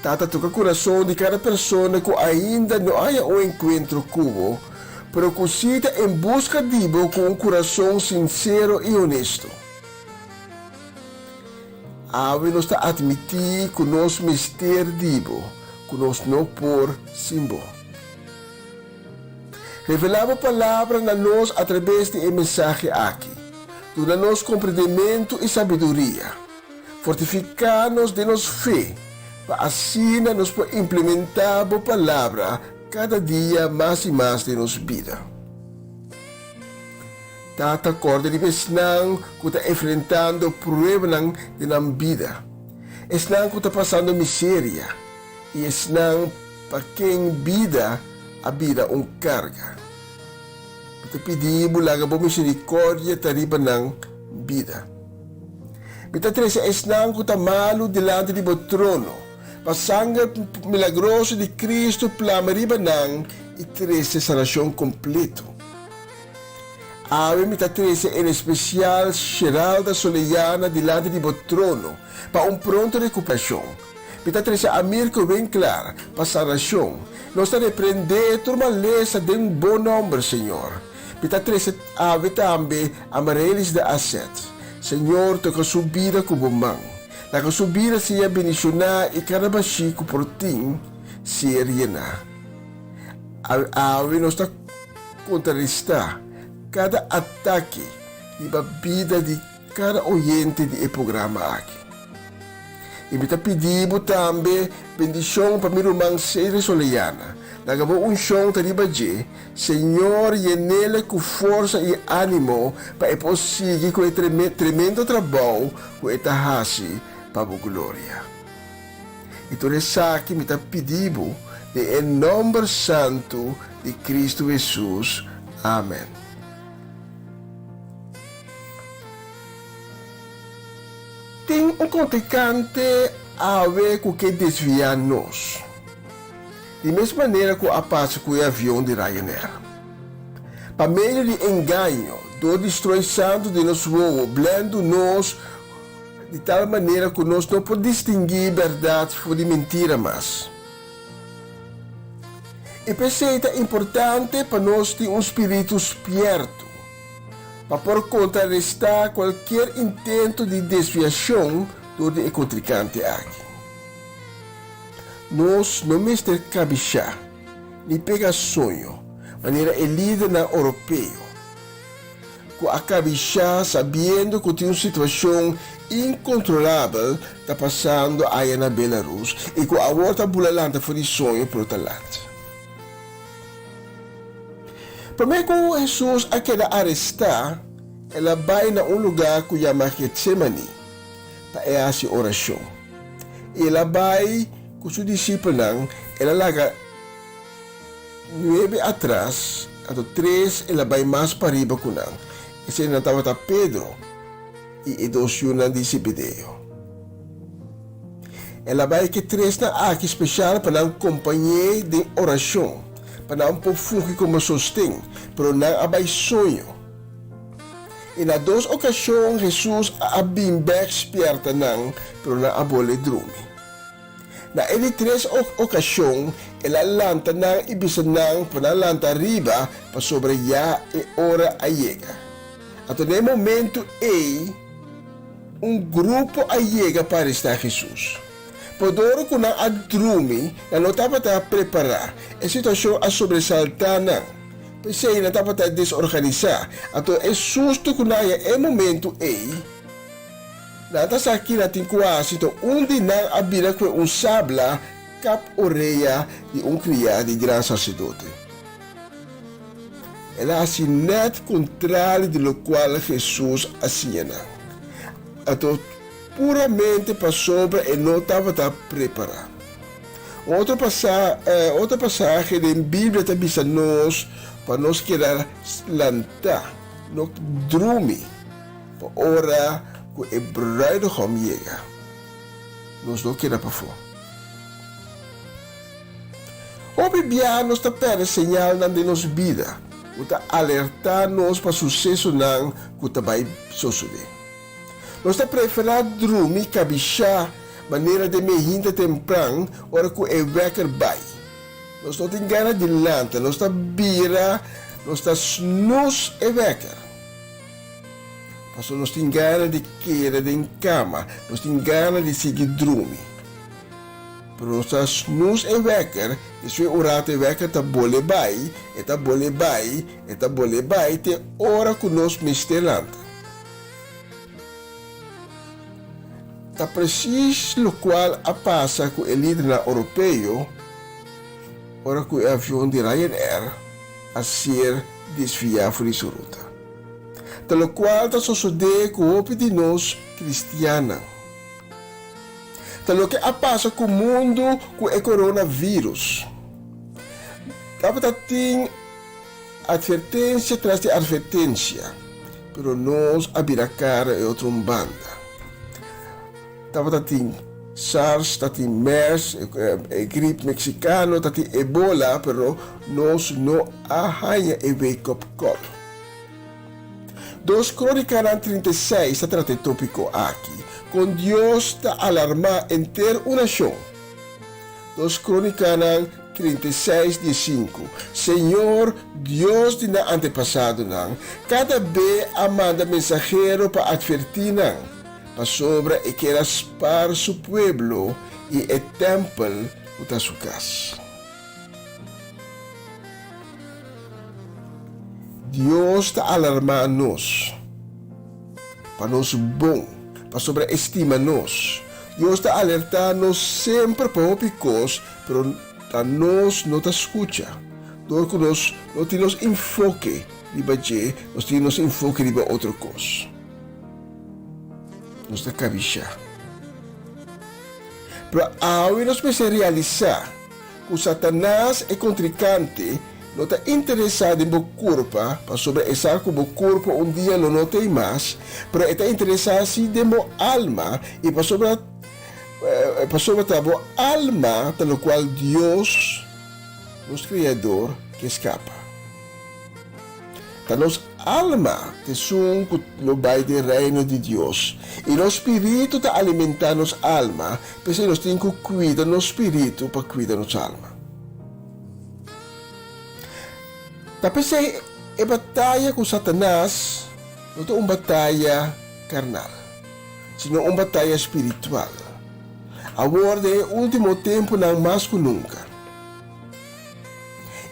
Tata toka kurason di kada persona ku ainda no a haña un enkuentro ku bo, pero ku sí ta en buska di bo ku un kurason sinsero i honesto. Awe nos ta atmití ku nos mester di bo, ku nos no por sin bo. Revelá bo Palabra na nos atrabes di e mensahe aki. Duna nos komprendementu i sabiduria. Fortifiká nos den nos fe, pa asina nos por implementá bo Palabra kada dia mas i mas den nos bida. Tata, kòrda riba esnan ku ta enfrentando pruebanan den nan bida, esnan ku ta pasando miseria i esnan pa ken bida a bira un karga. Mi ta pidi Bo laga Bo misericordia ta riba nan bida. Mi ta trece esnan cu ta malu dilanti di Bo trono, pa sanger milagroso di Cristo plama riba nan i trece sanacion completo. Awe mi ta trece en especial Sheralda Soleyana dilanti di Bo trono pa un pronto recuperacion. Mi ta trece Amirko Winklaar pa sanacion. Nos ta reprende tur malesa den Bo nomber, Señor. Mi ta trece awe tambe Amarelis de Asset. Señor, toca su bida cu Bo man. Laga su bida sea bendiciona y cada bashi cu por tin ser yena. Awe nos ta kontrarestá kada atake riba bida di kada oyente di e programa aki. I mi ta pidi bo tambe bendishon pa mi ruman Cedric Soleyana. Laga bo unshon ta riba dje. Señor yenele ku forsa i ánimo pa e por sigui ku e tremendo trabou ku e ta hasi pa bo gloria. I tur esaki mi ta pidi bo den e nomber santu di Cristo Hesus. Amen. Tin un kontrinkante awe ku ke desviá nos, di mes manera ku a pasa ku e avion di Ryanair. Pa medio di engaño, dor di stroi santu den nos wowo, blendu nos Di tal manera ku nos no por distinguí bèrdat for di mentira mas. I p'esei ta importante pa nos tin un spiritu spièrtu, pa por kontrarestá kualkier intento di desviashon dor di e kontrinkante aki. Nos no mester kabishá ni pega soño manera e lidernan oropeo. ku a kabishá sabiendo ku tin un situashon inkontrolabel ta pasando aya na Belarus i ku awor ta bula lanta for di soño pero ta lat. Promé ku Hesus a keda arestá, el a bai na un lugá ku yama Getsemani pa e hasi orashon. I el a bai ku su disipelnan, el a laga. Nuebe atras, anto tres el a bai mas pariba ku nan. Eseinan tabata Pedro i e dos yunan di Zebedeo. El a bai ku e tresnan aki speshal pa nan kompañ'é den orashon, pa nan por fungi komo sosten, pero nan a bai soño. I na dos okashon Hesus a bin bèk spièrta nan, pero nan a bolbe drumi. Na e di tres okashon el a lanta nan i bisa nan pa nan lanta riba pasobra ya e ora a yega. Anto na e momentu ei un grupo a yega pa arestá Hesus. Por ku nan a drumi, nan no tabata prepará. E situashon a sobresaltá nan. P'esei nan tabata desorganisá. Anto e sustu ku nan haña e momentu ei, Nan ta sa kina tin ku hasi to un di nan a bira kue un sabla kap orea di un kriá di gran saserdote. El a hasi nèt kontrali di lokual Hesus a siña nan. Anto puramente pasobra e no tabata prepará. Un otro otro pasahe den Biblia ta bisa nos pa nos keda lantá, no drumi. Pa ora ku e bruidegom yega, nos no keda pafó. Hopi biaha nos ta pèrdè señalnan den nos bida ku ta alertá nos pa susesonan ku ta bai sosodé. Nos ta preferá drumi kabishá manera den mehinta tempran ora ku e wèker bai. Nos no tin gana di lanta, nos ta bira, nos ta snus e wèker. Pasobra nos tin gana di keda den kama, nos tin gana di sigui drumi. Pero nos ta snus e wèker, despues un rato e wèker ta bole bai, e ta bole bai, e ta bole bai te ora ku nos mester lanta. Ta presis lokual a pasa ku e lidernan oropeo ora ku e avion di Ryanair a ser desviá for di su ruta. Ta lokual ta sosodé ku hopi di nos kristiannan. Ta loke a pasa ku mundu ku e koronavirus. Tabata tin. Atvertensia tras di atvertensia, pero nos a bira kara e otro un banda. Tabata tin SARS, ta tin MERS, e grip mexicano, ta tin Ebola, pero nos no a haña e wake up call. Dos Crónicanan 36 ta trata e tópiko aki, kon Dios ta alarmá enter un nashon. Dos Crónicanan 36, 15, Señor, Dios di nan antepasadonan, kada be a manda mensahero pa atvertí nan, pasobra e kier a spar su pueblo i e tèmpel ku ta su kas. Dios ta alarmá nos pa nos bon, pasobra e stima nos. Dios ta alertá nos semper pa hopi kos, pero ta nos no ta skucha. Dor ku nos no tin nos enfoke riba dje, nos tin nos enfoke riba otro kos. Nos ta kabishá. Pero awe nos mester realisá ku Satanas, e kontrinkante, no ta interesá den bo kurpa, pasobra e sa ku bo kurpa un dia lo no t'ei mas, pero e ta interesá sí den bo alma, i pasobra pasobra ta bo alma ta lokual Dios, nos Kreador, ke skapa. Ta nos alma ta esun ku lo bai den Reino di Dios, i nos spiritu ta alimentá nos alma, p'esei nos tin ku kuida nos spiritu pa kuida nos alma. Ta p'esei e bataya ku Satanas no ta un bataya karnal, sino un bataya spiritual. Awor den e último tempunan mas ku nunka.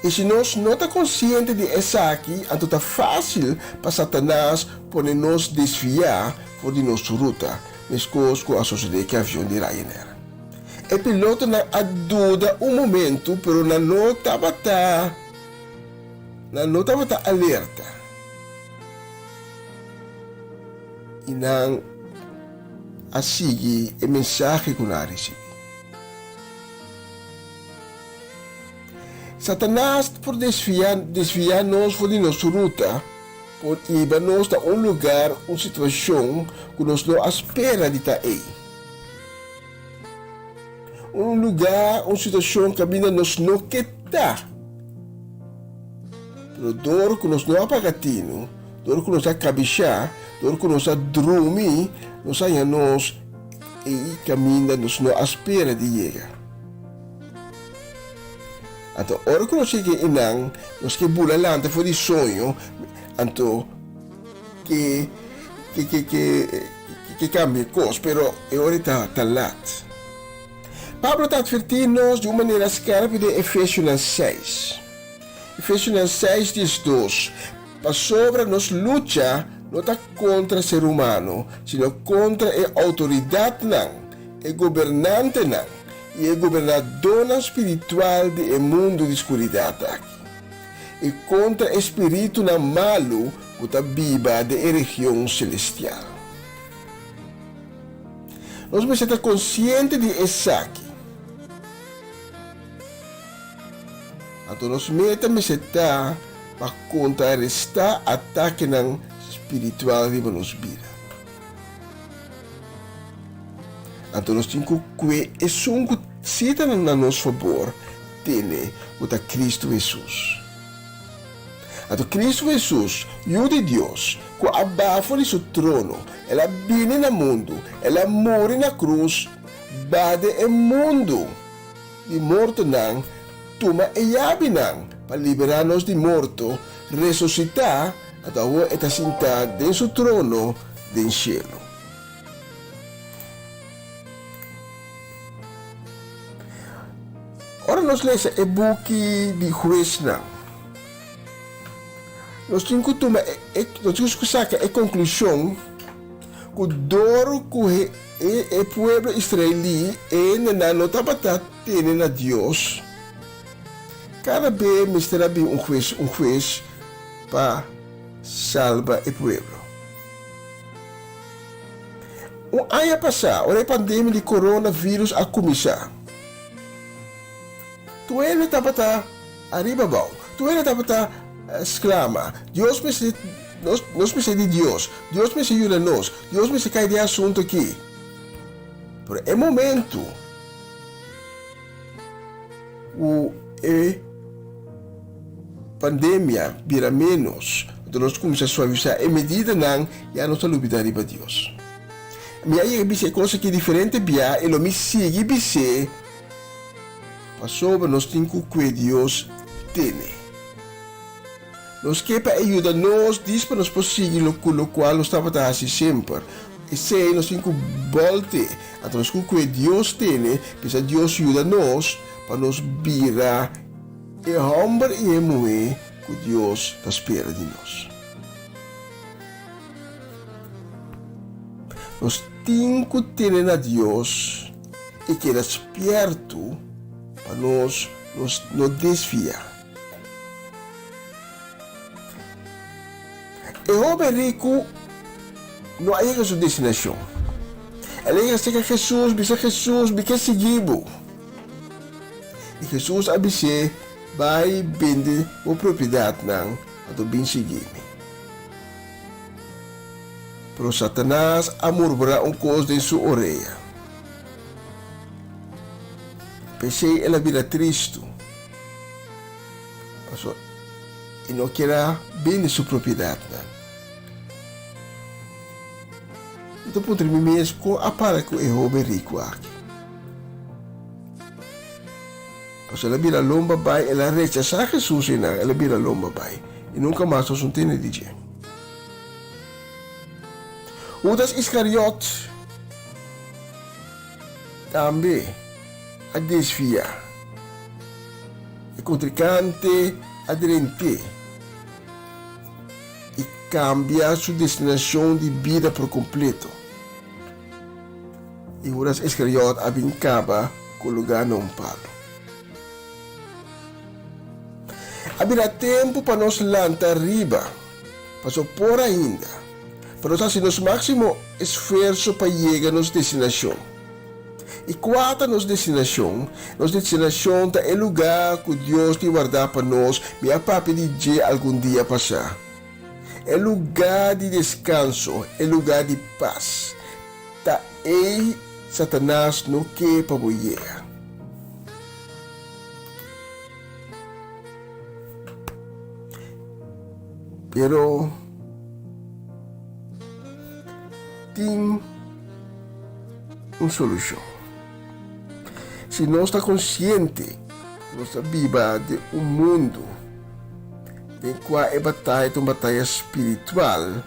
I si nos no ta konsiente di esaki, anto ta fásil pa Satanas pone nos desviá for di nos ruta, meskos ku a sosodé ku e avion di Ryanair. E pilotonan a duda un momentu, pero nan no tabata nan no tabata alerta i nan a sigui e mensahe ku nan a risibí. Satanas por desviá desviá nos for di nos ruta, por hiba nos na un lugar, un situashon ku nos no a spera di ta ei. Un lugar, un situashon kaminda nos no ke ta. Pero dor ku nos no a paga tinu, dor ku nos a kabishá, dor ku nos a drumi, nos a haña nos ei kaminda nos no a spera di yega. Anto ora ku nos yega einan, nos ke bula lanta for di soño, anto ke ke ke ke ke kambia e kos, pero e ora ei ta ta lat. Pablo ta atvertí nos di un manera skèrpi den Efesionan seis. Efesionan seis diesdos, Pasobra nos lucha no ta kontra ser humano, sino kontra e outoridatnan, e gobernantenan, i e gobernadónan spiritual di e mundu di skuridat aki, i kontra e spiritunan malu ku ta biba den e region selestial. Nos mester ta konsiente di esaki. Anto nos meta mester ta pa kontrarestá atakenan spiritual riba nos bida. Anto nos tin ku kue esun ku si ta na nos fabor tene, ku ta Kristu Hesus. Anto Kristu Hesus, Yu di Dios, ku a baha for di su trono, el a bini na mundu, el a muri na krus, baha den e mundu di mortonan, tuma e yabinan pa liberá nos di morto, resusitá, anto awor e ta sintá den su trono den shelu. Ora nos lesa e buki di Huesnan, nos tin ku tuma e, nos tin ku saka e konklushon ku dor ku e e pueblo israelí e hendenan no tabata tene na Dios, kada be mester a bin un hues, un hues pa salba e pueblo. Un aña pasá, ora e pandemia di coronavirus a kuminsá, tur hende tabata ariba abou, tur hende tabata sklama, Dios mester, nos, nos mester di Dios, Dios mester yuda nos, Dios mester kai den e asuntu aki. Pero e momentu ku e pandemia bira ménos, anto nos kuminsá suavisá e medidanan, ya nos ta lubidá riba Dios. Mi a yega bisa e kos aki diferente bia i lo mi sigui bis'é pasobra nos tin ku kue Dios tene. Nos ke pa e yuda nos dis pa nos por sigui lo ku lokual nos tabata hasi semper. Esei nos tin ku bòlt'é. Anto nos ku kue Dios tene, bisa Dios yuda nos pa nos bira e hòmber i e muhé ku Dios ta spera di nos. Nos tin ku tene na Dios i keda spiertu pa nos nos no desviá. E hoben riku no a yega su destinashon. El a yega serka Hesus, bisa Hesus, Mi ke sigui bo. I Hesus a bis'é, Bai bende bo propiedatnan, anto bin sigui mi. Pero Satanas a murmurá un kos den su orea. P'esei el a bira tristu, pasobra e no kier a bende su propiedatnan. Mi ta puntra mi mes kon a para ku e hoben riku aki. Pasobra el a bira lomba bai, el a rechasá Hesus einan, el a bira lomba bai, i nunka mas nos no tende di dje. Hudas Iskariot tambe a desviá. E kontrinkante a drent'é i kambia su destinashon di bida por kompleto. I Hudas Iskariot a bin kaba ku lugá na un palu. A bira tempu pa nos lanta riba, pasobra por ainda, pa nos hasi nos máksimo esfuerso pa yega nos destinashon. I kua ta nos destinashon? Nos destinashon ta e lugá ku Dios tin wardá pa nos, mi a papia di dje algun dia pasá. E lugá di deskanso, e lugá di pas. Ta ei Satanas no ke pa bo yega. Pero tin un solushon. Si nos ta konsiente ku nos ta biba den un mundu den kua e bataya ta un bataya spiritual,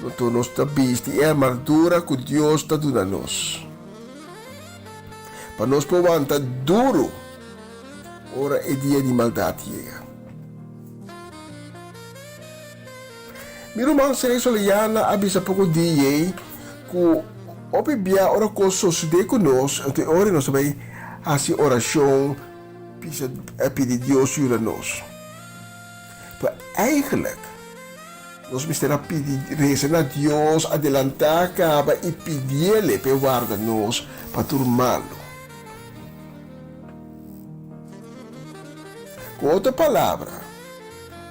Anto nos ta bisti e armadura ku Dios ta duna nos, pa nos por wanta duru ora e dia di maldat yega. Mi ruman Sergio Soliana a bisa poko dia ei ku hopi bia ora kos sosodé ku nos, anto e ora nos ta bai hasi orashon, bisa pidi Dios yuda nos. Pero eigenlijk. Nos mester a pidi resa na Dios adelantá kaba i pidiele p'e warda nos pa tur malu. Ku otro palabra,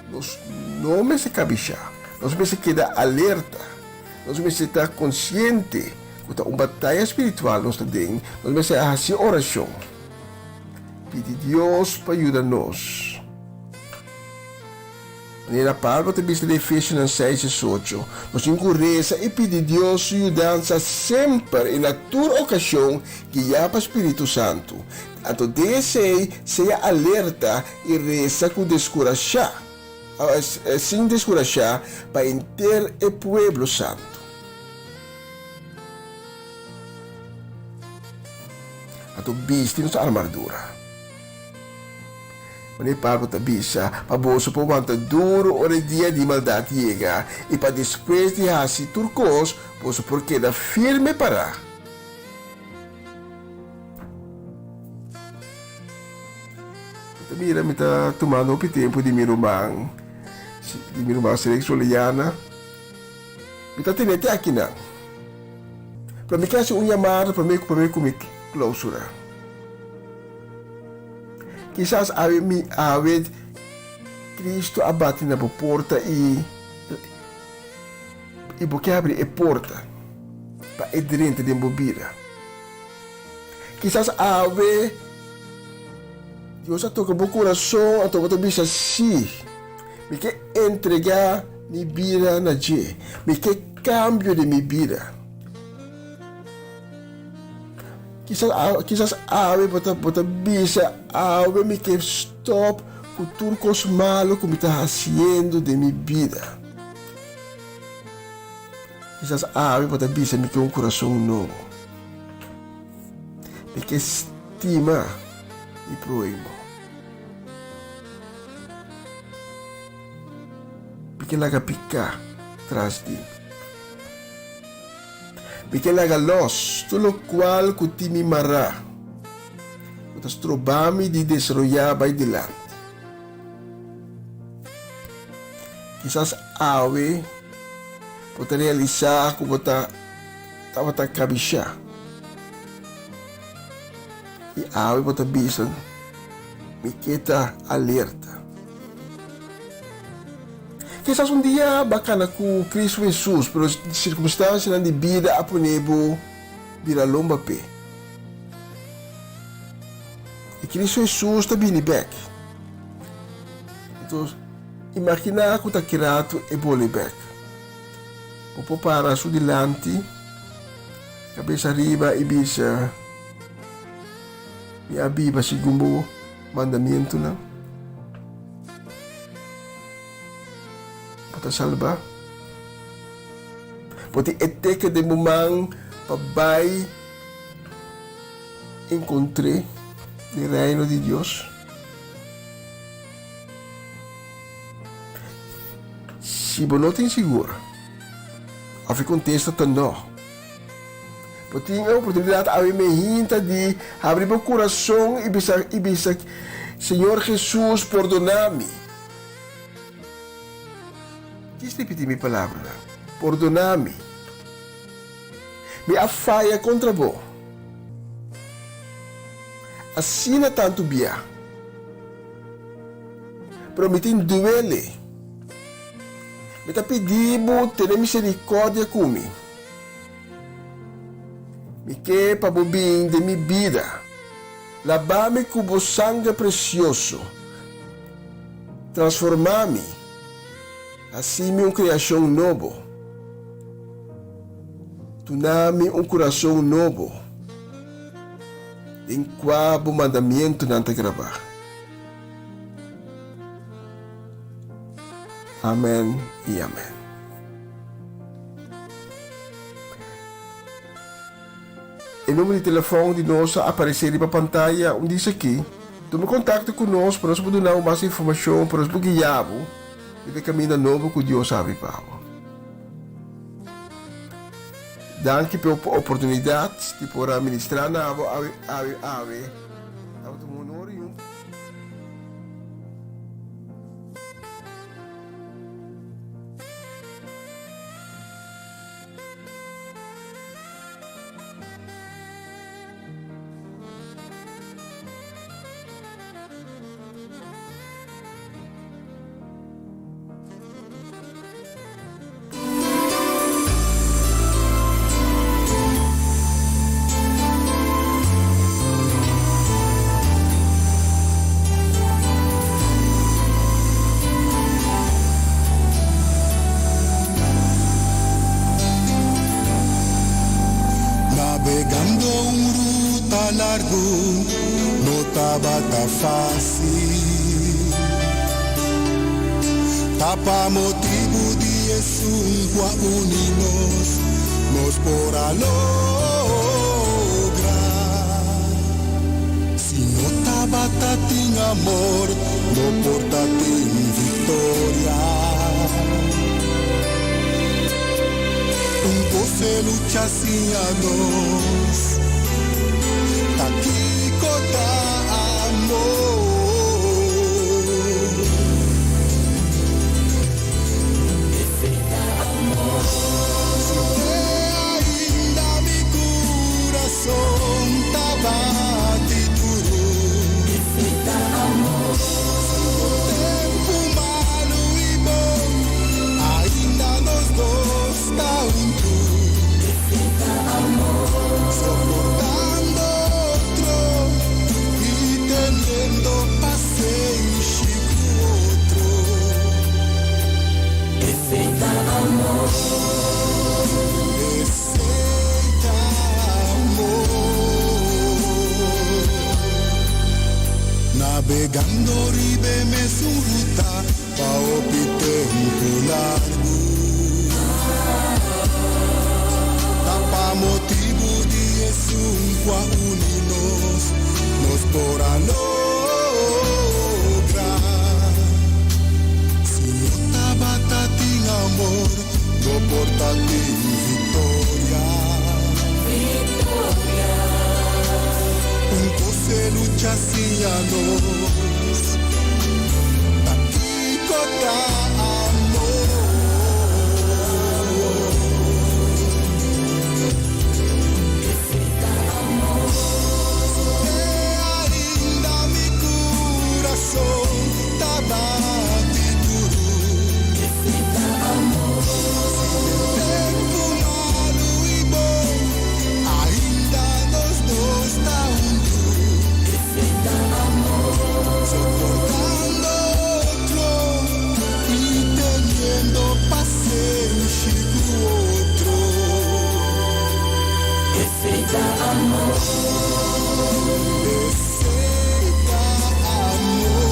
nos no mester kabishá, nos mester keda alerta, nos mester ta konsiente ku ta un bataya spiritual nos ta den, nos mester a hasi orashon, pidi Dios pa yuda nos. Manera Pablo ta bisa den Efesionan seis esocho, nos tin ku resa i pidi Dios su yudansa semper i na tur okashon, guiá pa spiritu santu. Anto den esei, sea alerta i resa ku deskurashá, sin deskurashá, pa henter e pueblo santu. Anto bisti nos armadura. Manera Pablo ta bisa, Pa boso por wanta duru ora e dia di maldat yega, i pa despues di hasi tur kos, boso por keda firme pará. Mi ta mira mi ta tumando hopi tempu di mi ruman, di mi ruman Srex Soliana. Mi ta tene te akinan. Pero mi ke hasi un yamada promé promé ku mi klousura. Kisas awe mi awe Cristo a bati na bo porta i i bo ke habri e porta pa e drenta den bo bida. Kisas awe Dios a toka bo kurason anto bo ta bisa, Sí, mi ke entregá mi bida na dje, mi ke kambio den mi bida. Kisas kisas awe bo ta bo ta bisa, Awe mi ke stòp ku tur kos malu ku mi ta hasiendo den mi bida. Kisas awe bo ta bisa, Mi ke un kurason nobo. Mi ke stima mi próhimo. Mi ke laga piká tras di mi. Mi ke laga lòs tur lokual ku tin mi mará, ku ta stroba mi di desaroyá bai dilanti. Kisas awe bo ta realisá ku bo ta tabata kabishá i awe bo ta bisa, Mi ke ta alerta. Kisas un dia bo a kana ku Kristu Hesus, pero sirkunstansianan di bida a pone bo bira lomba p'e. I Kristu Hesus ta bini bèk. Enton, imaginá ku ta ki ratu e bole bèk. Bo por para su dilanti, kabes ariba i bisa, Mi a biba segun bo mandamientunan. Bo ta salbá. Bo tin e teken den bo man pa bai encontr'é den Reino di Dios. Si bo no tin sigur, of e contesta ta no, bo tin e oportunidad awe mehinta di habri bo curason i bisa, i bisa, Señor Jesus, pordona mi. Djis ripití mi palabranan, Pordoná mi. Mi a faya kontra bo. Asina tantu bia. Pero mi tin duele. Mi ta pidí bo tene miserikòrdia ku mi. Mi ke pa bo bin den mi bida. Labá mi ku bo sanger presioso. Transformá mi, hasi mi un kreashon nobo. Duna mi un kurason nobo, den kua bo mandamientunan ta grabá. Amèn i amèn. E number di telefòn di nos a aparesé riba pantaya un dis aki. Tuma kontakto ku nos pa nos por duna bo mas informashon, pa nos por guia bo riba e kaminda nobo ku Dios a habri pa bo. Danki pa e oportunidat di por a ministrá na bo awe awe. Tabata un honor i un. Nabegando un ruta largu no tabata fásil. Ta pa motibu di esun ku a uni nos, nos por a logra. Si no tabata tin amor, no por ta tin victoria. Un cos e lucha siña nos, ta kico ta amor. Si te ainda mi curason ta bati duro. Si por tempu mas. Esei ta amor. Nabegando riba e mesun ruta pa hopi tempu largu. Ta pa motibu di esun ku a uni nos, nos por a logra. Si no tabata tin amor, no por ta tin victoria. Un cos e lucha siña nos, ta kico ta amor. Te ainda mi curason ta bati duru. Si den tempu malu i bon, ainda nos dos ta huntu. Soportando otro i teniendo pasenshi ku otro. Esei ta amor. Esei ta amor.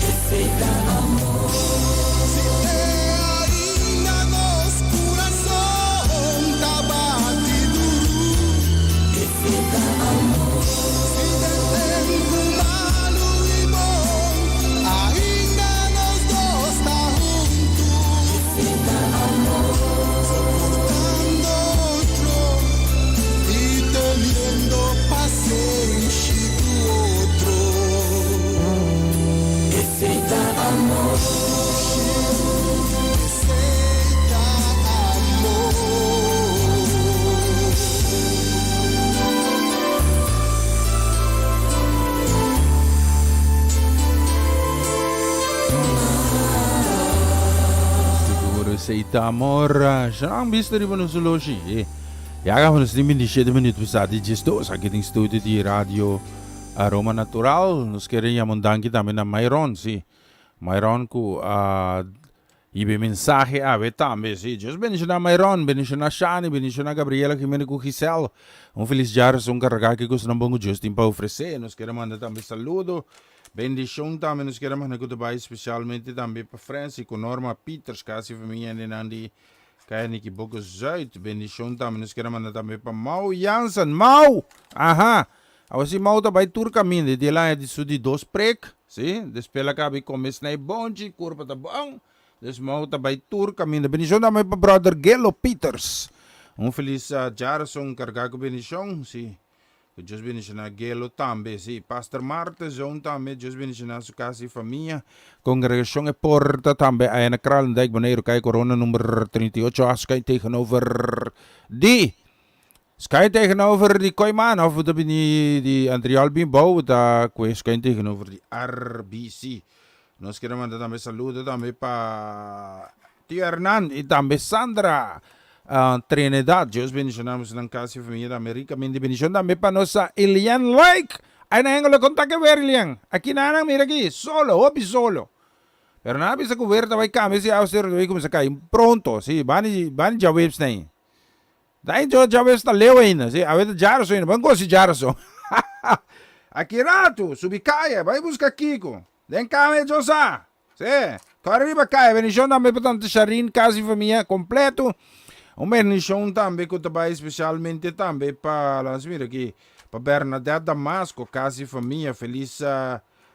Esei ta amor. Si te ainda nos kurason ta bati duru. Esei ta amor. Si den tempu malu i bon, ainda nos dos ta huntu. Esei ta amor. Soportando otro i teniendo pasenshi ku otro. Esei ta amor. Esei ta amor. Sigur esei ta amor. Shan bista riba nos oloshi. E ya gaba nos tin 27 minuut pasa di 12 aki den studio di Radio Aroma Natural. Nos kere yama un danki tambe na Myron, si. Myron ku a hiba e mensahe awe tambe, si. Dios bendiciona Myron, bendiciona Shani, bendiciona Gabriela Jimenez ku Giselle. Un felis djares, un karga ki kosnan bon ku Dios tin pa ofrece. Nos kere manda tambe saludo. Bendicion tambe nos kere manda ku ta bai specialmente tambe pa Francy ku Norma Pieters, kasi famia hendenan di Kaya Nikiboko Zuid. Bendicion tambe nos kere manda tambe pa Mau Jansen. Mau! Aha! Awo si Mau ta bai tur kaminda, e di el aña di su di dos prek, si, despues el a kaba i kome snei bonchi, kurpa ta bon, dus Mau ta bai tur kaminda. Bendicion tambe pa brother Gelo Pieters. Un felis djarason kargá ku bendicion, si. Ku Dios bendiciona Gelo tambe, si. Pastor Marta Zoon tambe, Dios bendiciona su casa y famia. Congregacion E Porta tambe aya na Kralendijk, Boneiru, Kaya Corona number 38 A, schuin tegenover di schuin tegenover di Kooiman of bo ta bini di Antriol bin bou bo ta kue schuin tegenover di RBC. Nos kere manda tambe saludo tambe pa Tio Hernan y tambe Sandra Trinidad. Dios bendiciona boso nan casa y familia tambe ricamente. Bendicion tambe pa nos Ilian Like. Ay na Hengelo con ta ke weer Ilian? Aki nan nan mira aki solo, hopi solo. Pero nan a bisa cu weer ta bay cambia si awaceru ta bay cuminsa cay pronto. Si, bani bani djaweps nan. Dai djo djaweps ta leu ainda. Si, awe ta djarason ainda. Ban gosi djarason. Aki ratu, subi caya, bay busca Kiko. Den cama e djo sa. Sí, kòrda riba kai. Bendishon tambe pa tante Sharin, kas i famia kompleto. Un bendishon tambe ku ta bai spesialmente tambe pa, laga nos mira aki, pa Bernadette Damasco, kas i famia. Felis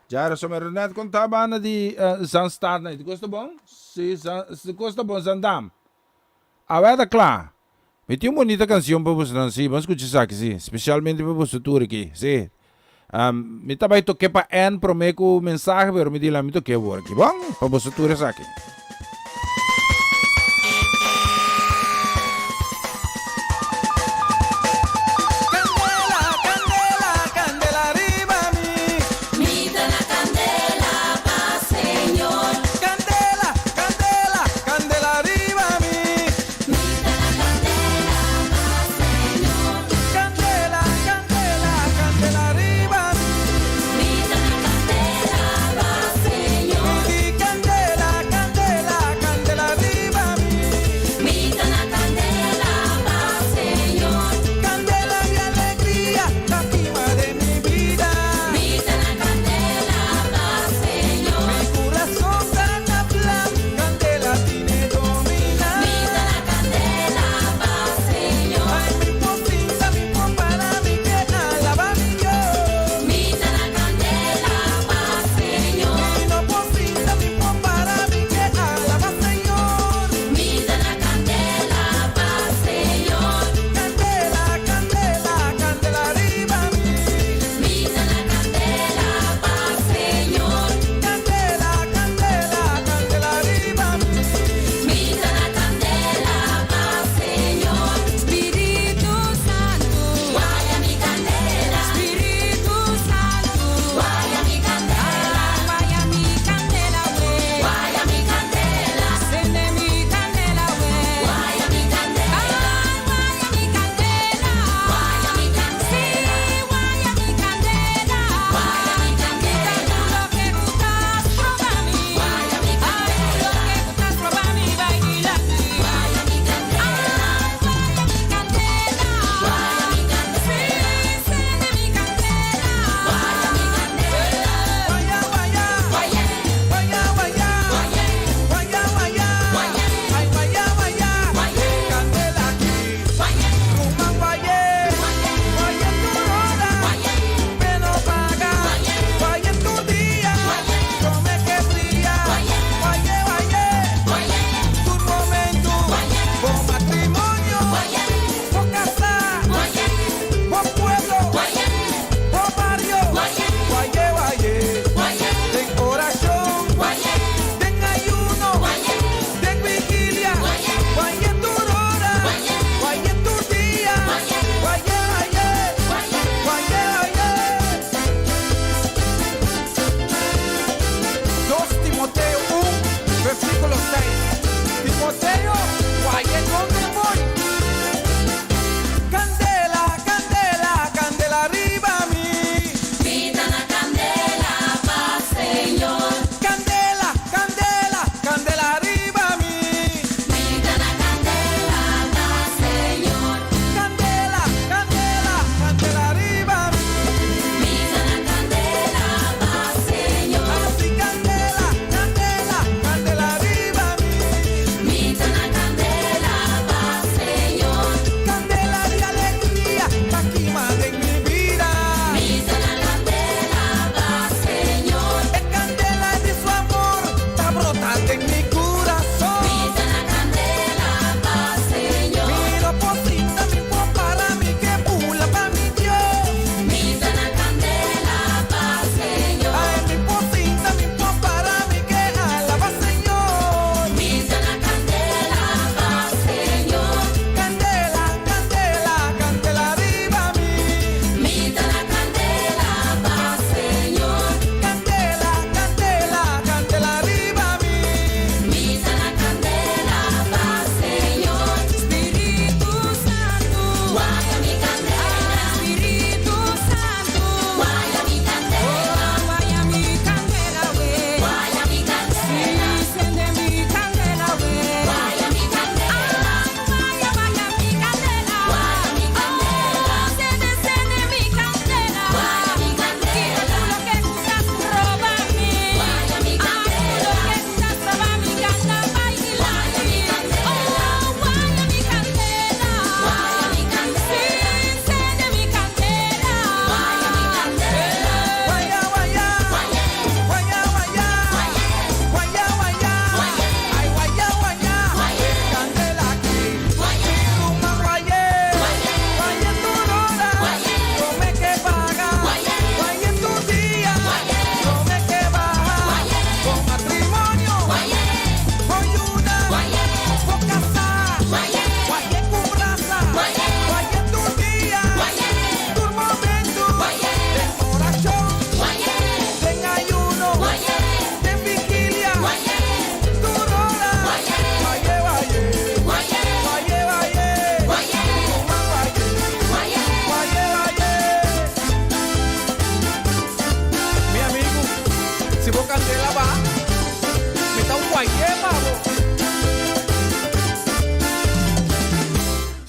djareson. Bernadette, kon ta banda di Zandstad na? Di kos ta bon? Sí, di kos ta bon, Zandam. Awe ta kla. Mi tin un bonita kansion pa bosonan, sí, ban skucha esaki, sí, spesialmente pa boso tur aki, sí. Mi ta bai tok'é pa Ann promé ku mensahe, pero mi di la mi tok'é awor aki, bon? Pa boso tur esaki. Candela, candela, candela riba mi. Mi ta na candela pa Señor. Candela, candela, candela riba mi. Mi ta na candela pa Señor. Candela, candela, candela riba mi. Mi ta na candela pa Señor. Mi di candela, candela.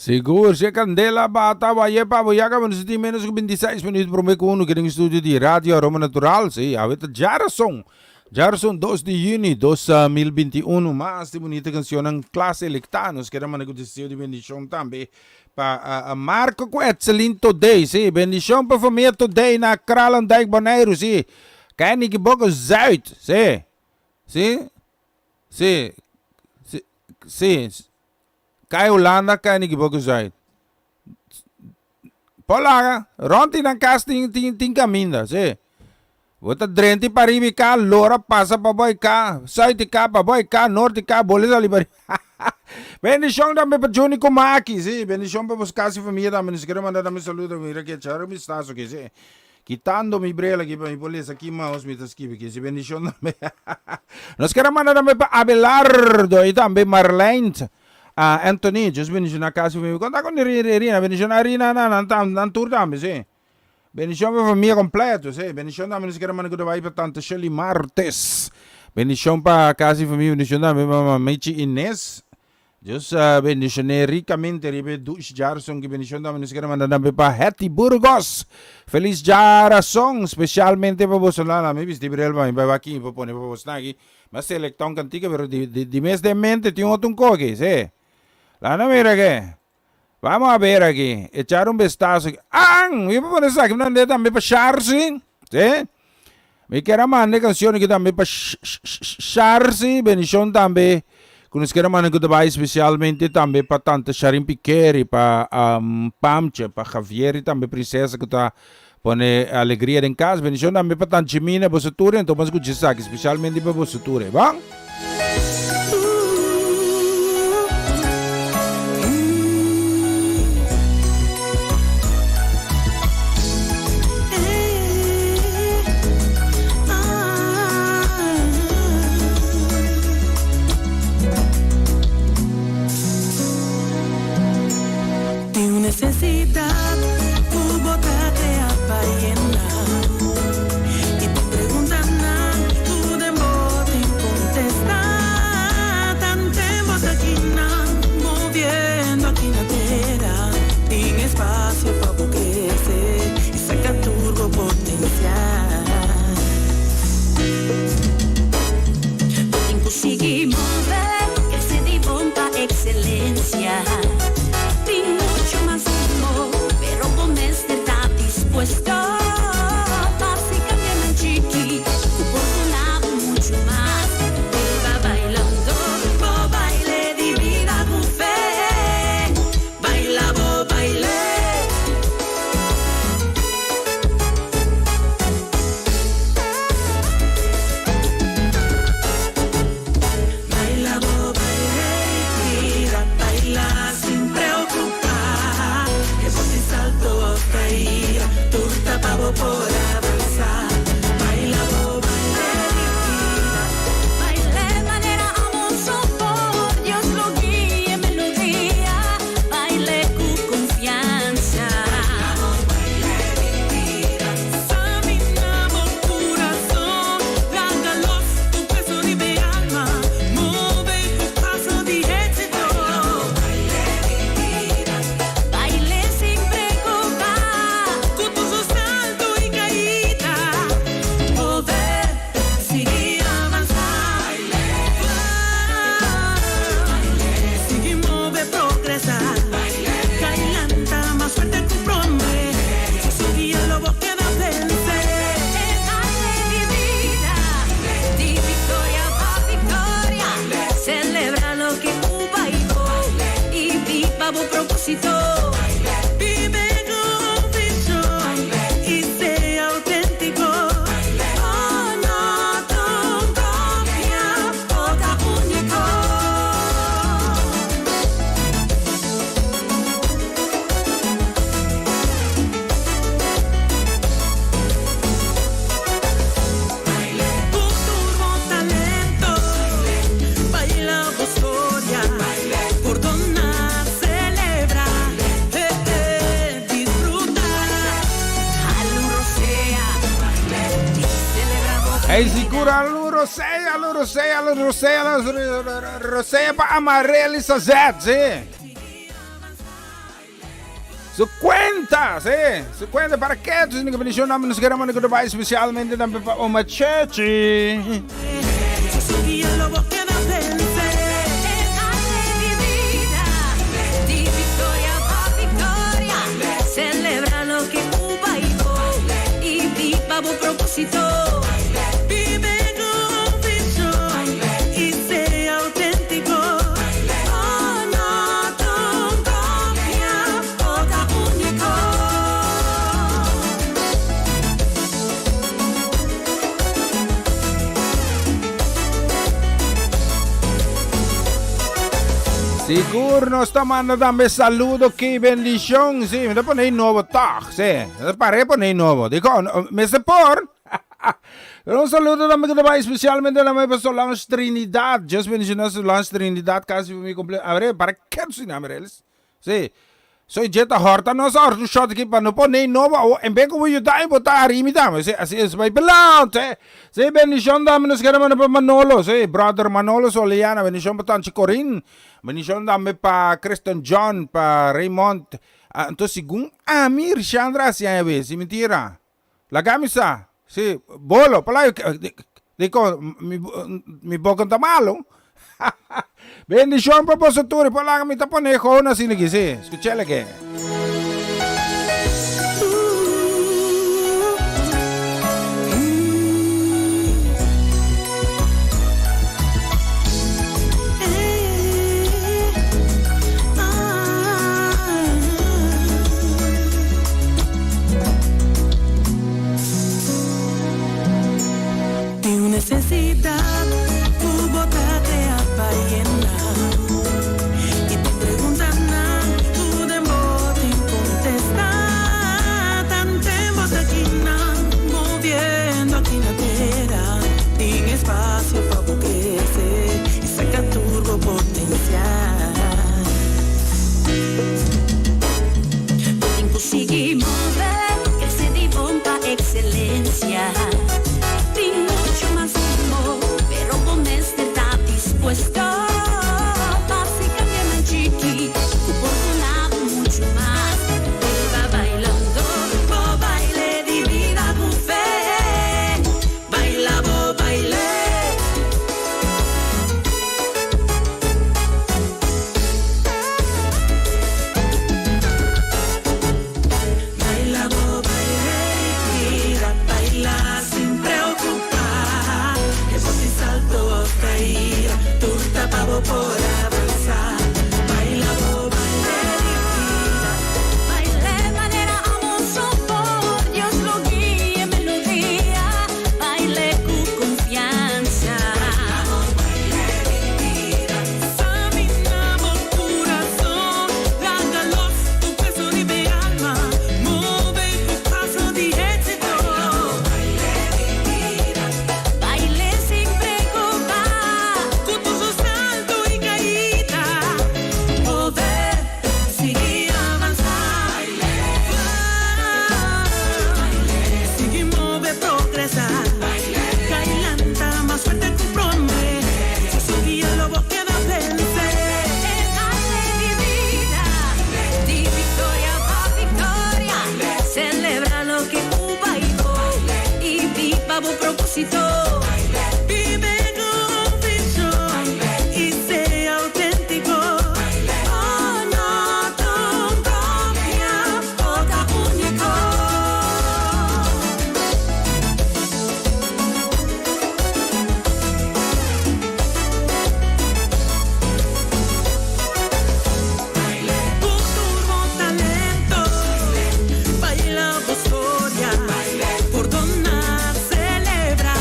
Sigur, si e kandela bata waye pa bo ya kaba nos tin menos ku bintiseis minuut prome ku unu ke den studio di Radio Aroma Natural. Si, awe ta djarason, djarason dos di yüni 2021. Mas di bunita kanshonnan kla selektá. Nos keda manda ku deseo di bendishon tambe pa Marco ku Etselin Todey. Si, bendishon pa famia Todey na Kralendijk, Boneiru. Si, Kennedy Boko Zuid. Si, si, si, si, si. Kai Hulanda kai ni kibo Zuid. Por laga, rond di nan kas tin tin tin kaminda, si. Bo ta drenti pariba i ka, lora pasa pa bo i ka, zuid i ka, pa bo i ka, nort i ka, bole sali pariba. Bendishon tambe pa Juni ku Maki, si. Bendishon pa bos kas i famia tambe. Nos kere manda tambe saludo, mira ke echar un bistaso aki, si. Kitando mi bril aki pa mi por lesa ki mouse mi ta skibi aki. Si bendishon tambe. Nos kere manda tambe pa Abelardo i tambe Marlijn. Ah, Anthony, just bendiciona casi familia. Conta con Rina, bendiciona Rina, nan, nan, tam, nan tur tambe, sí. Bendicion pa familia completo, sí. Bendicion tambe nos kere manda ku bai pa tante Shirley Martes. Bendicion pa casi familia, bendicion tambe pa mama Michi Inés. Dios bendicion'é ricamente riba e dush djarason ki bendicion tambe nos kere manda tambe pa Hetty Burgos. Feliz djarason, specialmente pa boso nan. Mi bisti bril pa mi bai wak ki mi por pone pa bosnan aki. Mi a selecta un cantica pero di di di mes den mente tin otro un koki, si. Laga mira ke. Vamos a ver aki. Echar un bestazo aki. An! Mi por pone esaki nan tambe pa Sharsi, si. Mi kier a manda e cancion aki tambe pa Sharsi. Bendicion tambe cu nos kier a manda ku ta bai especialmente tambe pa tante Sharin Piquer y pa Pamche, pa Javier y tambe Princesa cu ta Pone alegria den cas. Bendicion tambe pa Tante Jimina, boso tur y anto ban scucha esaki specialmente pa boso tur e bon. Tin necesidad cu bo ta crea pa yena Y tin preguntanan cu den bo tin contesta Tanten bo ta kinan moviendo aki na tera Tin espacio pa bo crece y saca tur bo potencial Bo tin cu sigui move, crece di bon pa excelencia. Tin mucho mas mihó, pero bo mester ta dispuesto pa haci cambionan chiki cu por duna bo mucho mas. Biba bailando bo baile di bida cu fe. Baila bo baile. Baila bo baile tira baila sin preocupa E bo tin salto of caida tur ta pa bo por avanza Baila bo baile tira. Baile manera amor so por Dios lo guia e melodia Baile cu confianza. Baila bo baile tira. Samina bo curason laga los tu peso riba e alma move cu paso di exito. Baile di bida. Baile sin preocupa. Cu tur su salto y caida. Move, sigui avanza. Sigui move, progresa. Cai lanta mas fuerte cu prome. Cu su guia lo bo keda vence. E baile di bida, di victoria pa victoria. Celebra loke cu bay bo y biba bo proposito. Bibe cu un vision y sea autentico. Bo no ta un copia, bo ta unico. Cu tur bo talento, baila bo storia, pordona, celebra, eh eh, disfruta. Hala un rosea y celebra bo Ey vida. sigur alu rosea, alu rosea, alu rosea, alu rosea pa Amarelli Sazet, sí. Su cuenta, sí, su cuenta para qué? Entonces, ni que bendición, nos queremos ni que especialmente también para Oma Chechi. Celebra lo que y viva propósito. Vive con visión y sea auténtico. Oh, no, tu copia, otra único. Sigur nos ta manda tambe saludo ki bendicion. Sí, mi ta pone nobo toch. Sí, mi ta pare pone nobo. Dico, mester por. Pero un saludo tambe que te va especialmente tambe pa Solange Trinidad. Just mencionó Solange Trinidad casi mi cumple. A ver, para qué sin Sí. Soy Jetta Horta, no sa un shot aquí pa no pone nobo. O en vez como yo da botar arriba dame. Sí, así es, vai pelante. Sí, bendición dame nos queremos pa Manolo. Sí, brother Manolo Soliana, bendición pa Tanchi Corín. Bendición dame pa Kristen John, pa Raymond. Ah, entonces, según a mí, Rishandra, así es, sí, mentira. La camisa, sí, bolo, pala, dico, mi boca está malo. Bendición pa boso tur, pala mi ta pone gewoon así aquí, sí. Escuchele que. Tin necesidad, ku bo ta crea pa yena. Y te preguntan ku den bo tin contesta. Tan tempo ta akinan, moviendo aki na tera. Tin espacio pa bo crece y saca tur bo potencial. Tin cu sigui move, crece di bon pa excelencia. Tin mucho mas rumbo, pero bo mester ta dispuesto. Pa haci cambionan chiki, cu por duna bo mucho mas. Viva bailando, bo baile di bida cu fe. Baila bo baile. Baila bo baile di bida, baila sin preocupa. Que bo tin salto of caida, tur ta pa bo por avansa. Baila bo baile di bida. Baile manera abo por, Dios lo guia melodia. Baile cu confiansa. Samina bo curason, laga los tur peso di alma, move cu paso di exito. Baile sin preocupa. Cu tur salto y caida, poder sigui avansa. Sigui move, progresa. Cay lanta mas fuerte cu prome. Sigui e lobo keda vence. Baile di bida, di victoria pa victoria. Celebra lo que bailo y viva bo proposito. Vive con visión y sea auténtico. Oh, no, tu copia, Otra único. Cu tur bo talento, baila bo historia, pordona, celebra,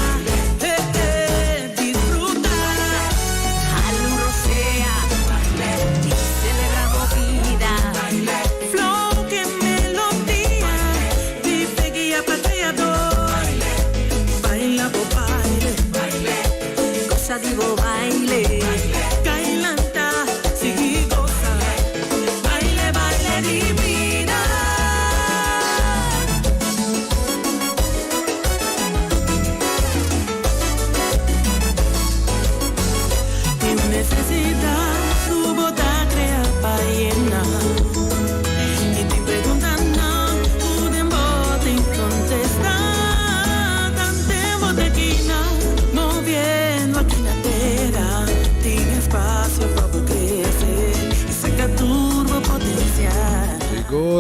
disfruta. Hala rosea y celebra bo bida. Flow cu melodia, di fe guia pa creador. Baila bo baile, Gosa di bo baile. Cay lanta, sigui gosa. Baile, baile di bida. Tin necesidad, cu bo ta crea pa yena. Y tin pregunta.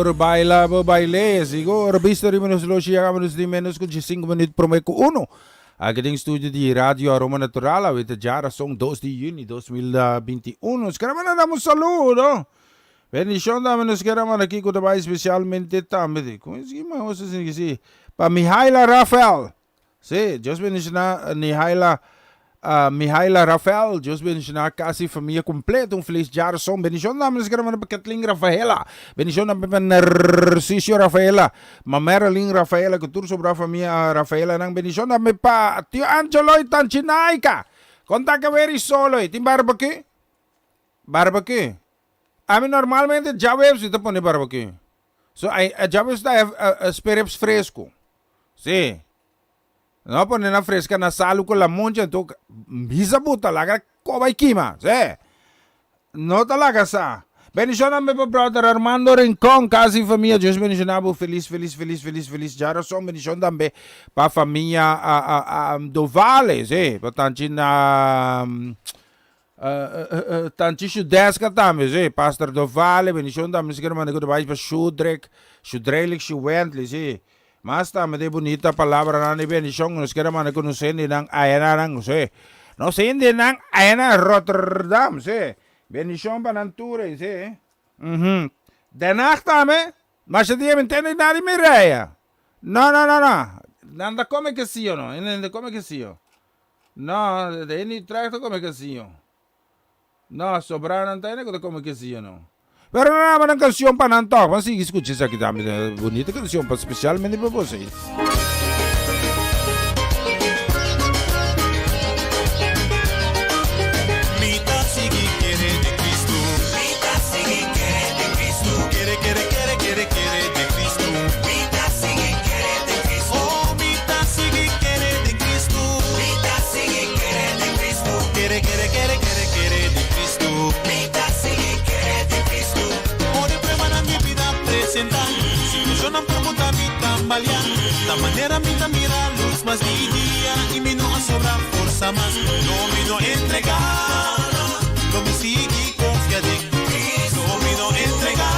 Sigur baila bo baile, sigur. Bisto riba nos loshi ya nos di menos ku 5 minuut prome ku uno. Aki den studio di Radio Aroma Natural, awe ta djarason 2 di juni 2021. Nos kere manda un saludo. Bendicion tambe nos kere manda aki ku ta bai especialmente tambe di, kon es ki man si, pa Mihaila Rafael. Sí, Dios bendiciona Nihaila, uh, Mihaila Rafael, Dios bendiciona casi familia completo, un feliz djarson. Bendicion tambe nos kere manda pa Kathleen Rafaela, bendicion tambe pa Narciso Rafaela, ma Marilyn Rafaela, ku tur sobra familia Rafaela nan. Bendicion tambe pa Tio Angelo y Tanchi Naika. Konta ke weri solo e, tin barbecue? Barbecue? Ami normalmente djaweps mi ta pone barbecue. So ai djaweps ta e sperrips fresco. Sí. No pone na fresca na salu ku lamunchi anto bisa buta laga koba i kima. Sí. No ta laga sa. Bendishon tambe pa brother Armando Rincon, casa i famia. Dios bendishona bo. Felis, felis, felis, felis, felis djarason. Bendishon tambe pa famia Dovale. Sí. Pa tanchi na Tanchi Shudeska tambe, sí. Pastor Dovale, bendishon tambe. Si kere manda ku ta bai pa Shudrek, Shudrelik, Shuwentli, sí. Mas tambe de bunita palabranan di bendishon ku nos kere manda ku nos hendenan ayanan, sí. Nos hendenan ayanan Rotterdam, sí. Bendishon pa nan tur ei, sí. Uhum. Den Haag tambe, masha dia mi ntende na di Mireya. No, no, no, no. Nan ta kome kesiyo no, nan ta kome kesiyo. No, de ni trae ta come quesillo. No, sobra nan ta ku ta come quesillo no. Pero nan ama nan canción pa nan tok. Ban sigui escucha esaki tambe. Bonita canción pa especialmente pa boso. Mi ta sigui kere den Cristo. Mi ta sigui kere den Cristo. Kere kere kere kere kere den Cristo. Mi ta sigui kere den Cristo. Oh mi ta sigui kere den Cristo. Mi ta sigui kere den Cristo. Kere kere kere kere kere den Cristo. Mi ta sigui kere den Cristo. Ora e pruebanan di bida presenta, situacionnan por buta mi tambaleá. Ta manera mi ta mira luz mas di dia i mi no a sobra forsa mas. No mi no entregá, lo mi sigui confia den Cristo. No mi no entregá,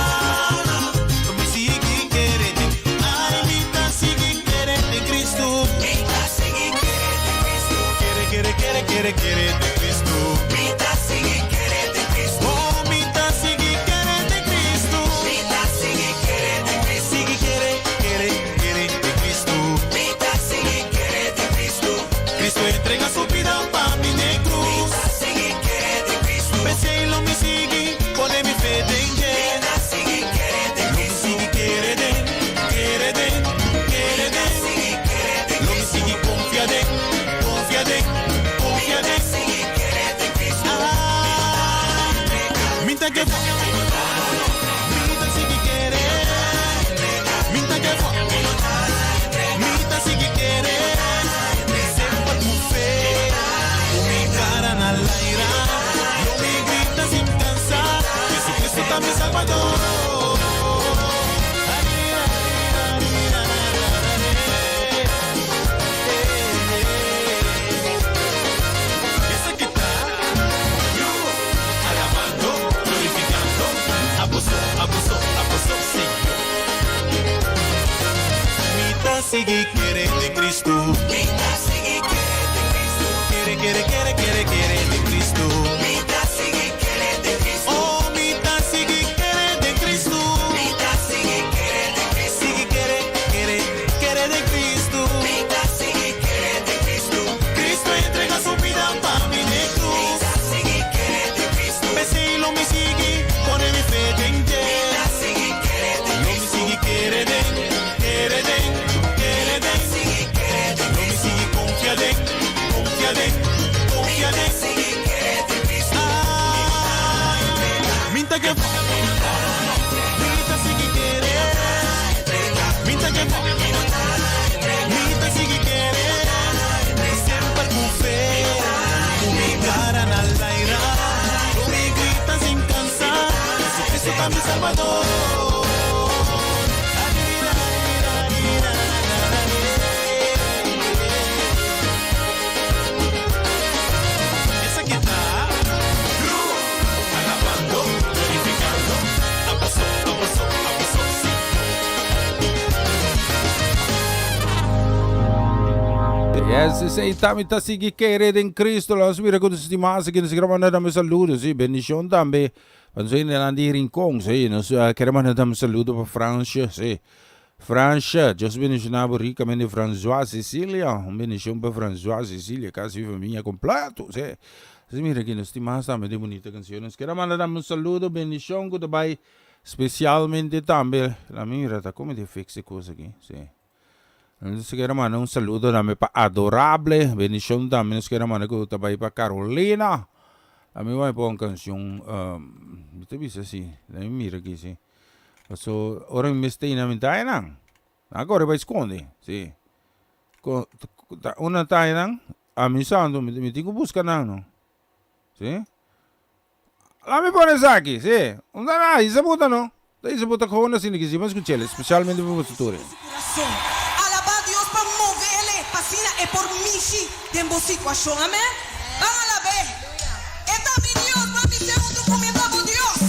lo mi sigui kere den. Ai mi ta sigui kere den Cristo. Mi ta sigui kere den Cristo. Kere kere kere kere kere den Cristo. Mi ta sigui kere den Cristo. Oh mi ta sigui kere den Cristo. Mi ta sigui kere den Cristo. Sigui kere kere kere den Cristo. Mi ta sigui kere den Cristo. Cristo entrega su bida pa mi den cruz. Mi ta sigui kere den Cristo. P'esei lo mi sigui pone mi fe den dje. Mi ta sigui kere den Cristo. Lo mi sigui kere den, kere den, kere den. Mi ta sigui kere den Cristo. Lo mi sigui confia den, confia den, confia den. Mi ta sigui kere den Cristo. Mi ta give up. Mi ta sigui kere. Mi ta give up. Mi ta sigui kere. Semper ku fe. Ku mi kara na laira. Lo mi grita sin kansa. Jesucristo ta mi Salbador. Esaki ta Alabando, glorificando, Aboso, aboso, aboso, Señor. Mi ta sigui kere den Cristo. Mi ta sigui kere den Cristo. Kere, kere, kere, kere, kere den Cristo. Mi ta sigui kere den Cristo. Oh, mi ta sigui kere den Cristo. Mi ta sigui kere den Cristo. Sigui kere, kere, kere den Cristo. Mi ta sigui kere den Cristo. Cristo a entrega su bida pa mi den cruz. Mi ta sigui kere den Cristo. P'esei lo mi sigui pone mi fe den dje. Mi ta sigui kere den Cristo. Lo mi sigui kere den, kere den, kere den. Mi ta sigui kere den Cristo. Lo mi sigui confia den, confia den, confia den. Mi ta sigui kere den Cristo. Ay, mi ta give up. Mi ta sigui kere. Mi ta give up. Mi ta sigui kere. Semper ku fe. Ku mi kara na laira. Lo mi grita sin kansa. Jesucristo ta mi Salbador. Esaki ta Alabando, glorificando, Aboso, aboso, aboso, Señor. Yes, esei ta mi ta sigui kere den Cristo. Laat nos mira ku nos stimados aki. Nos kere manda tambe saludo, sí, bendicion tambe. Pa nos hendenan di Rincon, sí. Nos kere manda tambe saludo pa Fransje, sí. Fransje, Dios bendiciona bo ricamente. Francois Cecilia, un bendicion pa Francois Cecilia, casi familia completo, sí. Nos mira aki nos stimados tambe den bunita cancion. Nos kere manda tambe un saludo, bendicion ku ta bai specialmente tambe. Laat mi mira ta como di fix e cos aki, sí. Nos kier a manda un saludo tambe pa Adorable. Bendicion tambe nos kier a manda ku ta bai pa Carolina. A mi bai pon un cancion, mi ta bisa si, mi mira aki si. Paso ora mi mester ina mi ta einan. Nan a kore bai skonde, si. Unda ta einan, ami santo, mi tin ku buska nan no. Si. Laat mi pone esaki, si. Un ta na hisa buta no. Ta hisa buta gewoon asina ki si ban skuch'el, especialmente pa boso tur. Su kurason. Alabá Dios pa movele pa asina e por mishi den bo situashon. Amèn. Ban alab'é. E ta mi Dios, ban bis'é huntu ku mi, E ta bo Dios.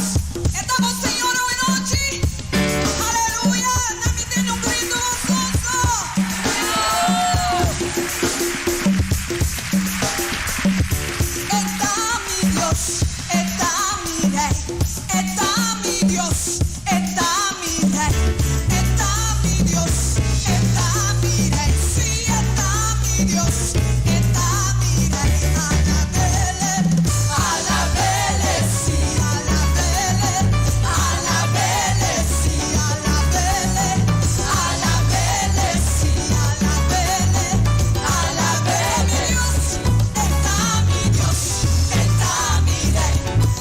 E ta bo Señor awenochi. Aleluya. Na mi tene un gritu gososo. E ta mi Dios, e ta mi Rei. E ta mi Dios, e ta mi Rei. E ta mi Dios, e ta mi Rei. Sí, e ta mi Dios, e ta mi Rei. Alabele, alabele, sí, alabele, alabele, sí, alabele, alabele, sí, alabele, alabele. Mi Dios. E ta mi Dios, e ta mi Rei.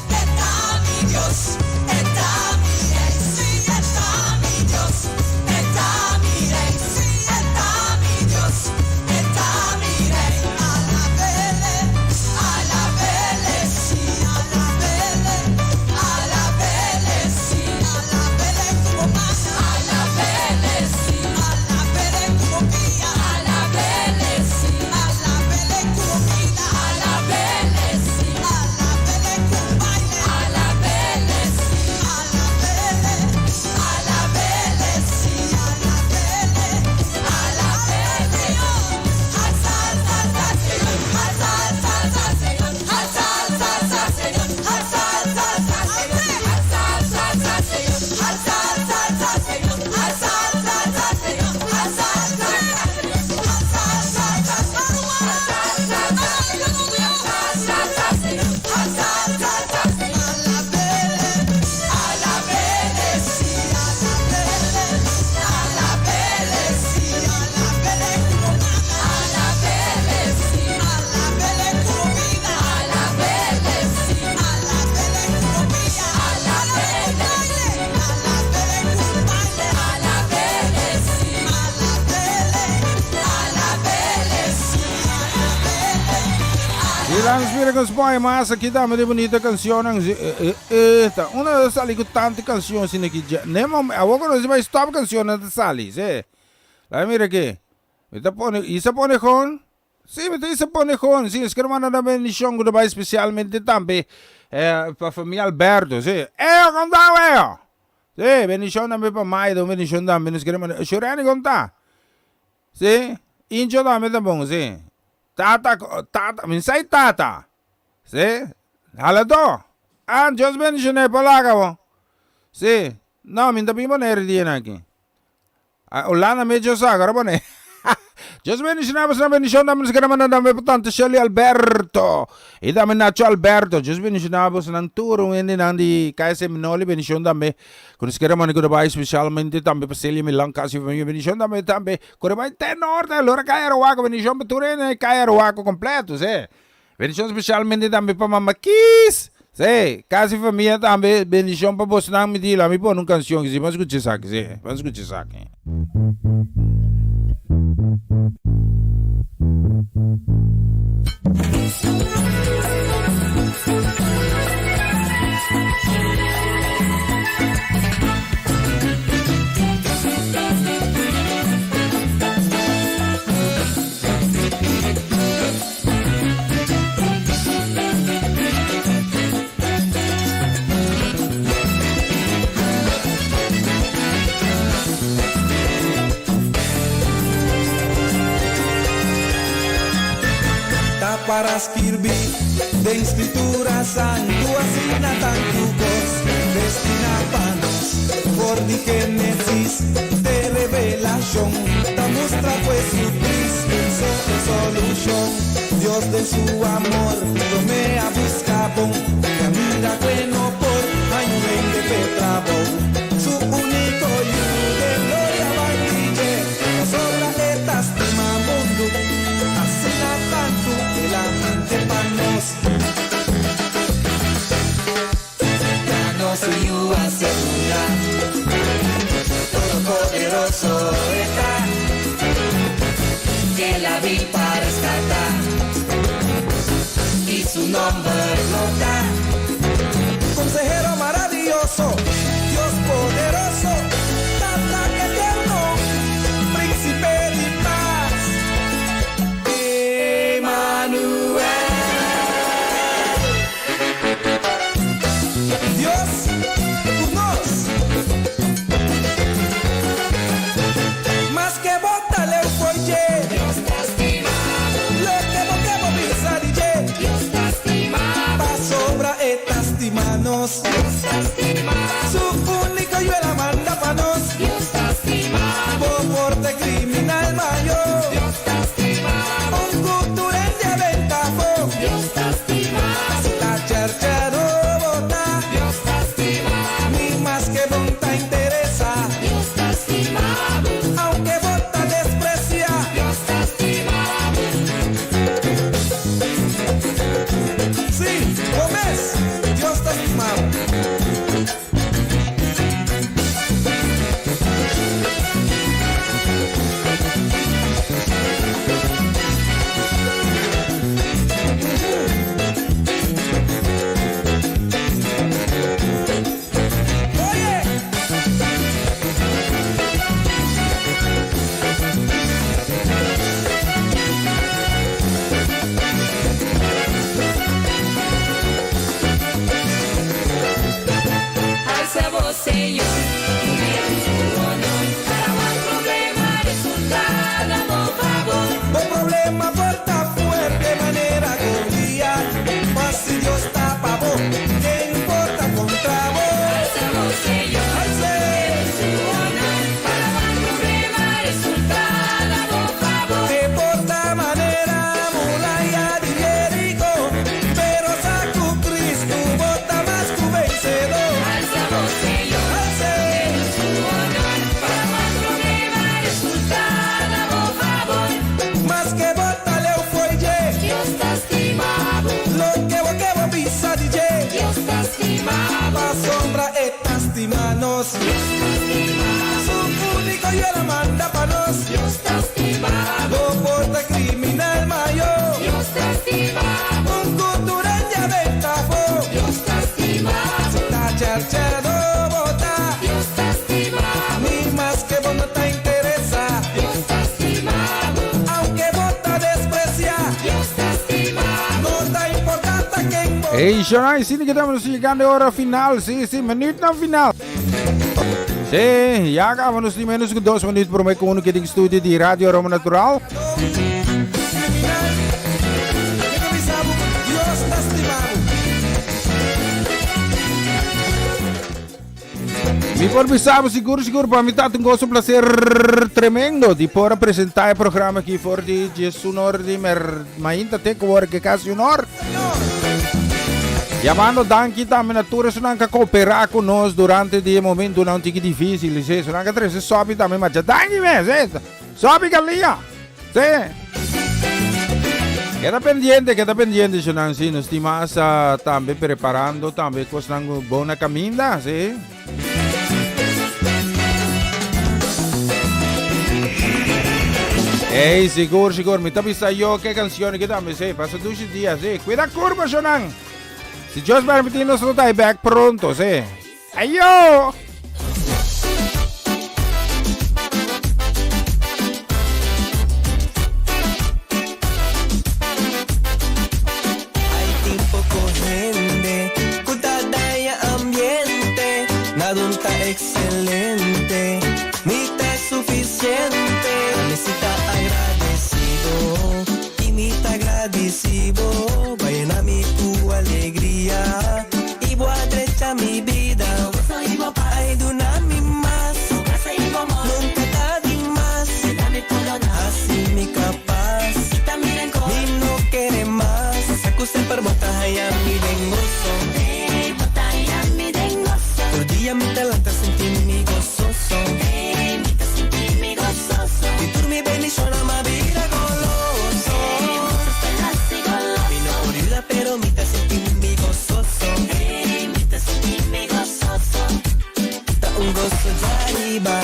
E ta mi Dios, e ta mi Rei. Sí, e ta mi Dios, e ta mi Rei. Sí, e ta mi Dios, e ta mi Rei. Alabele, alabele, sí, alabele, alabele, sí, alabele ku bo man. Alabele, sí, alabele ku bo pia. Alabele, sí. Alabele ku bida. Alabele sí. Alabele ku baile. Alabele sí. Alabele, alabele sí. Alabele, alabele sí. Alsa, alsa, alsa, Señor. Alsa, alsa, alsa, Señor. Alsa, alsa, alsa, Señor. Alsa, alsa, alsa, Señor. Alsa, alsa, alsa, Señor. Alsa, alsa, alsa, Señor. Alsa, alsa, alsa, Señor. Alsa, alsa, alsa, Y langs mira con spoy mas aquí dame de bonita cancionnan. Esta una sali cu tanto canción asina aquí. Ne mom, awor cu no se bay stop cancionnan ta sali, sí. Laga mira aquí. Mi ta pone, Isa pone gewoon. Sí, mi ta Isa pone gewoon. Sí, es quiero manda una bendición cu ta bay especialmente tambe pa familia Alberto, sí. Eo, con ta eo? Sí, bendishon tambe pa Maida, un bendishon tambe nos kere manda. Shureni kon ta? Sí, Incho tambe ta bon, sí. Tata, tata, mi sai tata. Sí, hala to. Ah, Dios bendishoné, por laga bo. Sí, no, mi ta bin poner di aki. Holanda me Dios sa, agora pone. Dios bendiciona boso na bendicion tambe nos kere manda tambe pa tante Shirley Alberto y tambe Nacho Alberto. Dios bendiciona boso nan tur un hende nan di KSM Noli bendicion tambe ku nos kere manda ku ta bai specialmente tambe pa Celia Milan casi familia bendicion tambe tambe ku ta bai te norte alora Kaya Aruaco bendicion pa tur hende Kaya Aruaco completo si. Bendicion specialmente tambe pa mama Kiss. Sí, casi familia tambe. Bendicion pa bosnan mi di. La mi pone un cancion ki si. Ban scucha esaki, sí. Ban scucha esaki. Ta skirbi den Scritura Santu asina tantu kos destina pa nos. For di Genesis te Revelashon ta mustra ku Jesucristo so e solushon. Dios den su amor promé a buska bon i a mira ku e no por haña un hende p'e trabou. Su úniko Yu den gloria ban di dje pasobra e ta stima mundu. Asina tantu el a mande pa nos. Ya nos su Yu a segura, Todopoderoso e ta, K'el a bin pa reskatá, I su nomber lo ta. Konsehero maraviyoso, Dios poderoso, Tata eterno, Príncipe di pas, Emanuel. Dios ku nos. Maske bo ta leu fo'i dje. Dios ta stima bo. Loke bo ke bo bisa di dje. Dios ta stima bo. Pasobra e ta stima nos. Dios ta stima bo. Su úniko Yu el a manda pa nos. Dios ta stima bo. Bo por ta kriminal mayo. Dios ta stima bo. Un ku tur hende a benta afó. Dios ta stima bo. Si ta chèrchèro bo ta. Dios ta stima bo. Ni maske bon ta interesá. Dios ta stima bo. Aunke bo ta despresiá. Dios ta stima bo. Sí, bo mes, Dios ta stima bo. Alza bo, Señor, mira su honor, para bo problema resulta na bo favor. Bo problema por ta fuerte manera Goliat, ma si Dios ta pa bo, ken por ta contra bo? Alza bo, Señor, mira su honor, para bo problema resulta na bo favor. E por ta manera muraya di Jeriko, pero sa ku Cristo bo ta mas ku vencedor. Alza bo, Señor, mira su honor, para bo problema resulta na bo favor. Maske bo ta leu fo'i dje. Dios ta stima bo. Loke bo ke bo bisa di dje. Dios ta stima bo. Pasobra e ta stima nos. Dios ta stima bo. Su úniko Yu el a manda pa nos. Dios ta stima bo. Bo por ta kriminal mayo. Dios ta stima bo. Un ku tur hende a benta afó. Dios ta stima bo. Si ta chèrchèdo bo ta. Dios ta stima bo. Ni maske bo no ta interesá. Dios ta stima bo. Aunke bo ta despresiá. Dios ta stima bo. No ta importá ta ken bo. Ey, Shonay, sí, que estamos llegando a hora final. Sí, sí, minuut na final. Sí, ya acabamos ni menos que 2 minuut por con uno que den studio di Radio Aroma Natural. Mi por bisa bo sigur sigur pa mi ta un gozo un placer tremendo di por a presenta e programa aki for di 11 or di mer mainta te ku ora ke kasi un or. Yamando danki tambe na tur esunnan ka koopera ku nos durante di e momentunan un tiki dificil. Si, esunnan ka trese sopi tambe masha danki mes, eh. Sopi galia. Sí. Keda pendiente, keda pendiente, Shonan. Sí, nos tin mas tambe preparando tambe kosnan bon na kaminda, sí. Ey, sigur, sigur. Mi ta bisa yo ke canción ke tambe, sí. Pasa dushi dia, sí. Cuida curva, Shonan. Si Dios permiti, nos lo ta back pronto, sí. Ayo! Ay tin poko hende ku ta daña ambiente, Nadun ta excelente, ni ta suficiente. Mi si ta agradecido y mi ta gradicibo. bo ta haya mi den goso. Ey, bo ta haya mi den goso. Tur dia mi ta lanta sinti mi gososo. Ey, mi ta sinti mi gososo. Di tur mi bendishonnan m'a bira goloso. Ey, bo ta hasi goloso. Mi no por yuda pero mi ta sinti mi gososo. Ey, mi ta sinti mi gososo. Ta un goso djariba.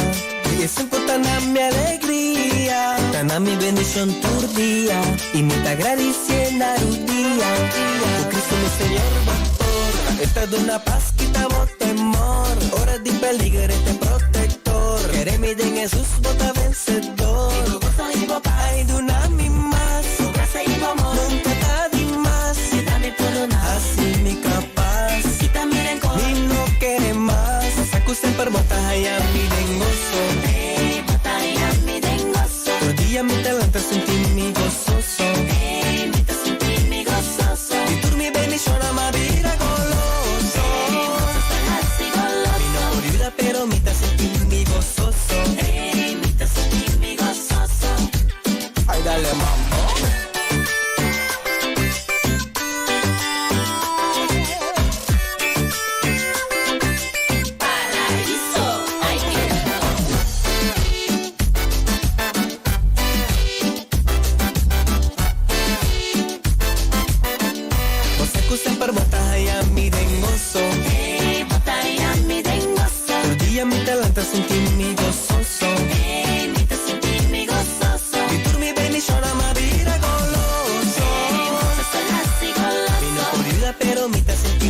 I esun ku ta na mi alegria. Ta na mi bendishon tur dia. I mi ta gradisié na rudia. Ku Kristu mi Señor bo por. E ta duna pas kita bo temor. Ora di peliger e ta protektor. Kere mi den Hesus bo ta vensedor. Bo goso i bo pas. Ai duna mi mas. Bo grasia i bo amor. Nunka ta dimas. Yuda mi pordoná. Hasi mi kapas. Kita mi renkor. Mi no ke mas. Sa ku semper bo ta haya mi den goso. Ey, bo ta haya mi den goso. Tur dia mi ta lanta sinti mi gososo. Ey, mi ta sinti mi gososo. Di tur mi bendishonnan m'a bira goloso. Ey, bo ta hasi goloso. Mi no por yuda pero mi ta sinti mi gososo. Ey, mi ta sinti mi gososo. Ay dale mambo. Paraíso, ay qué rico. Bo sa ku semper bo ta haya mi den goso. Ey, bo ta haya mi den goso. Tur dia mi ta lanta sinti mi gososo. Ey, mi ta sinti mi gososo. Di tur mi bendishonnan m'a bira goloso. Ey, bo ta hasi goloso. Mi no por yuda pero mi ta sinti.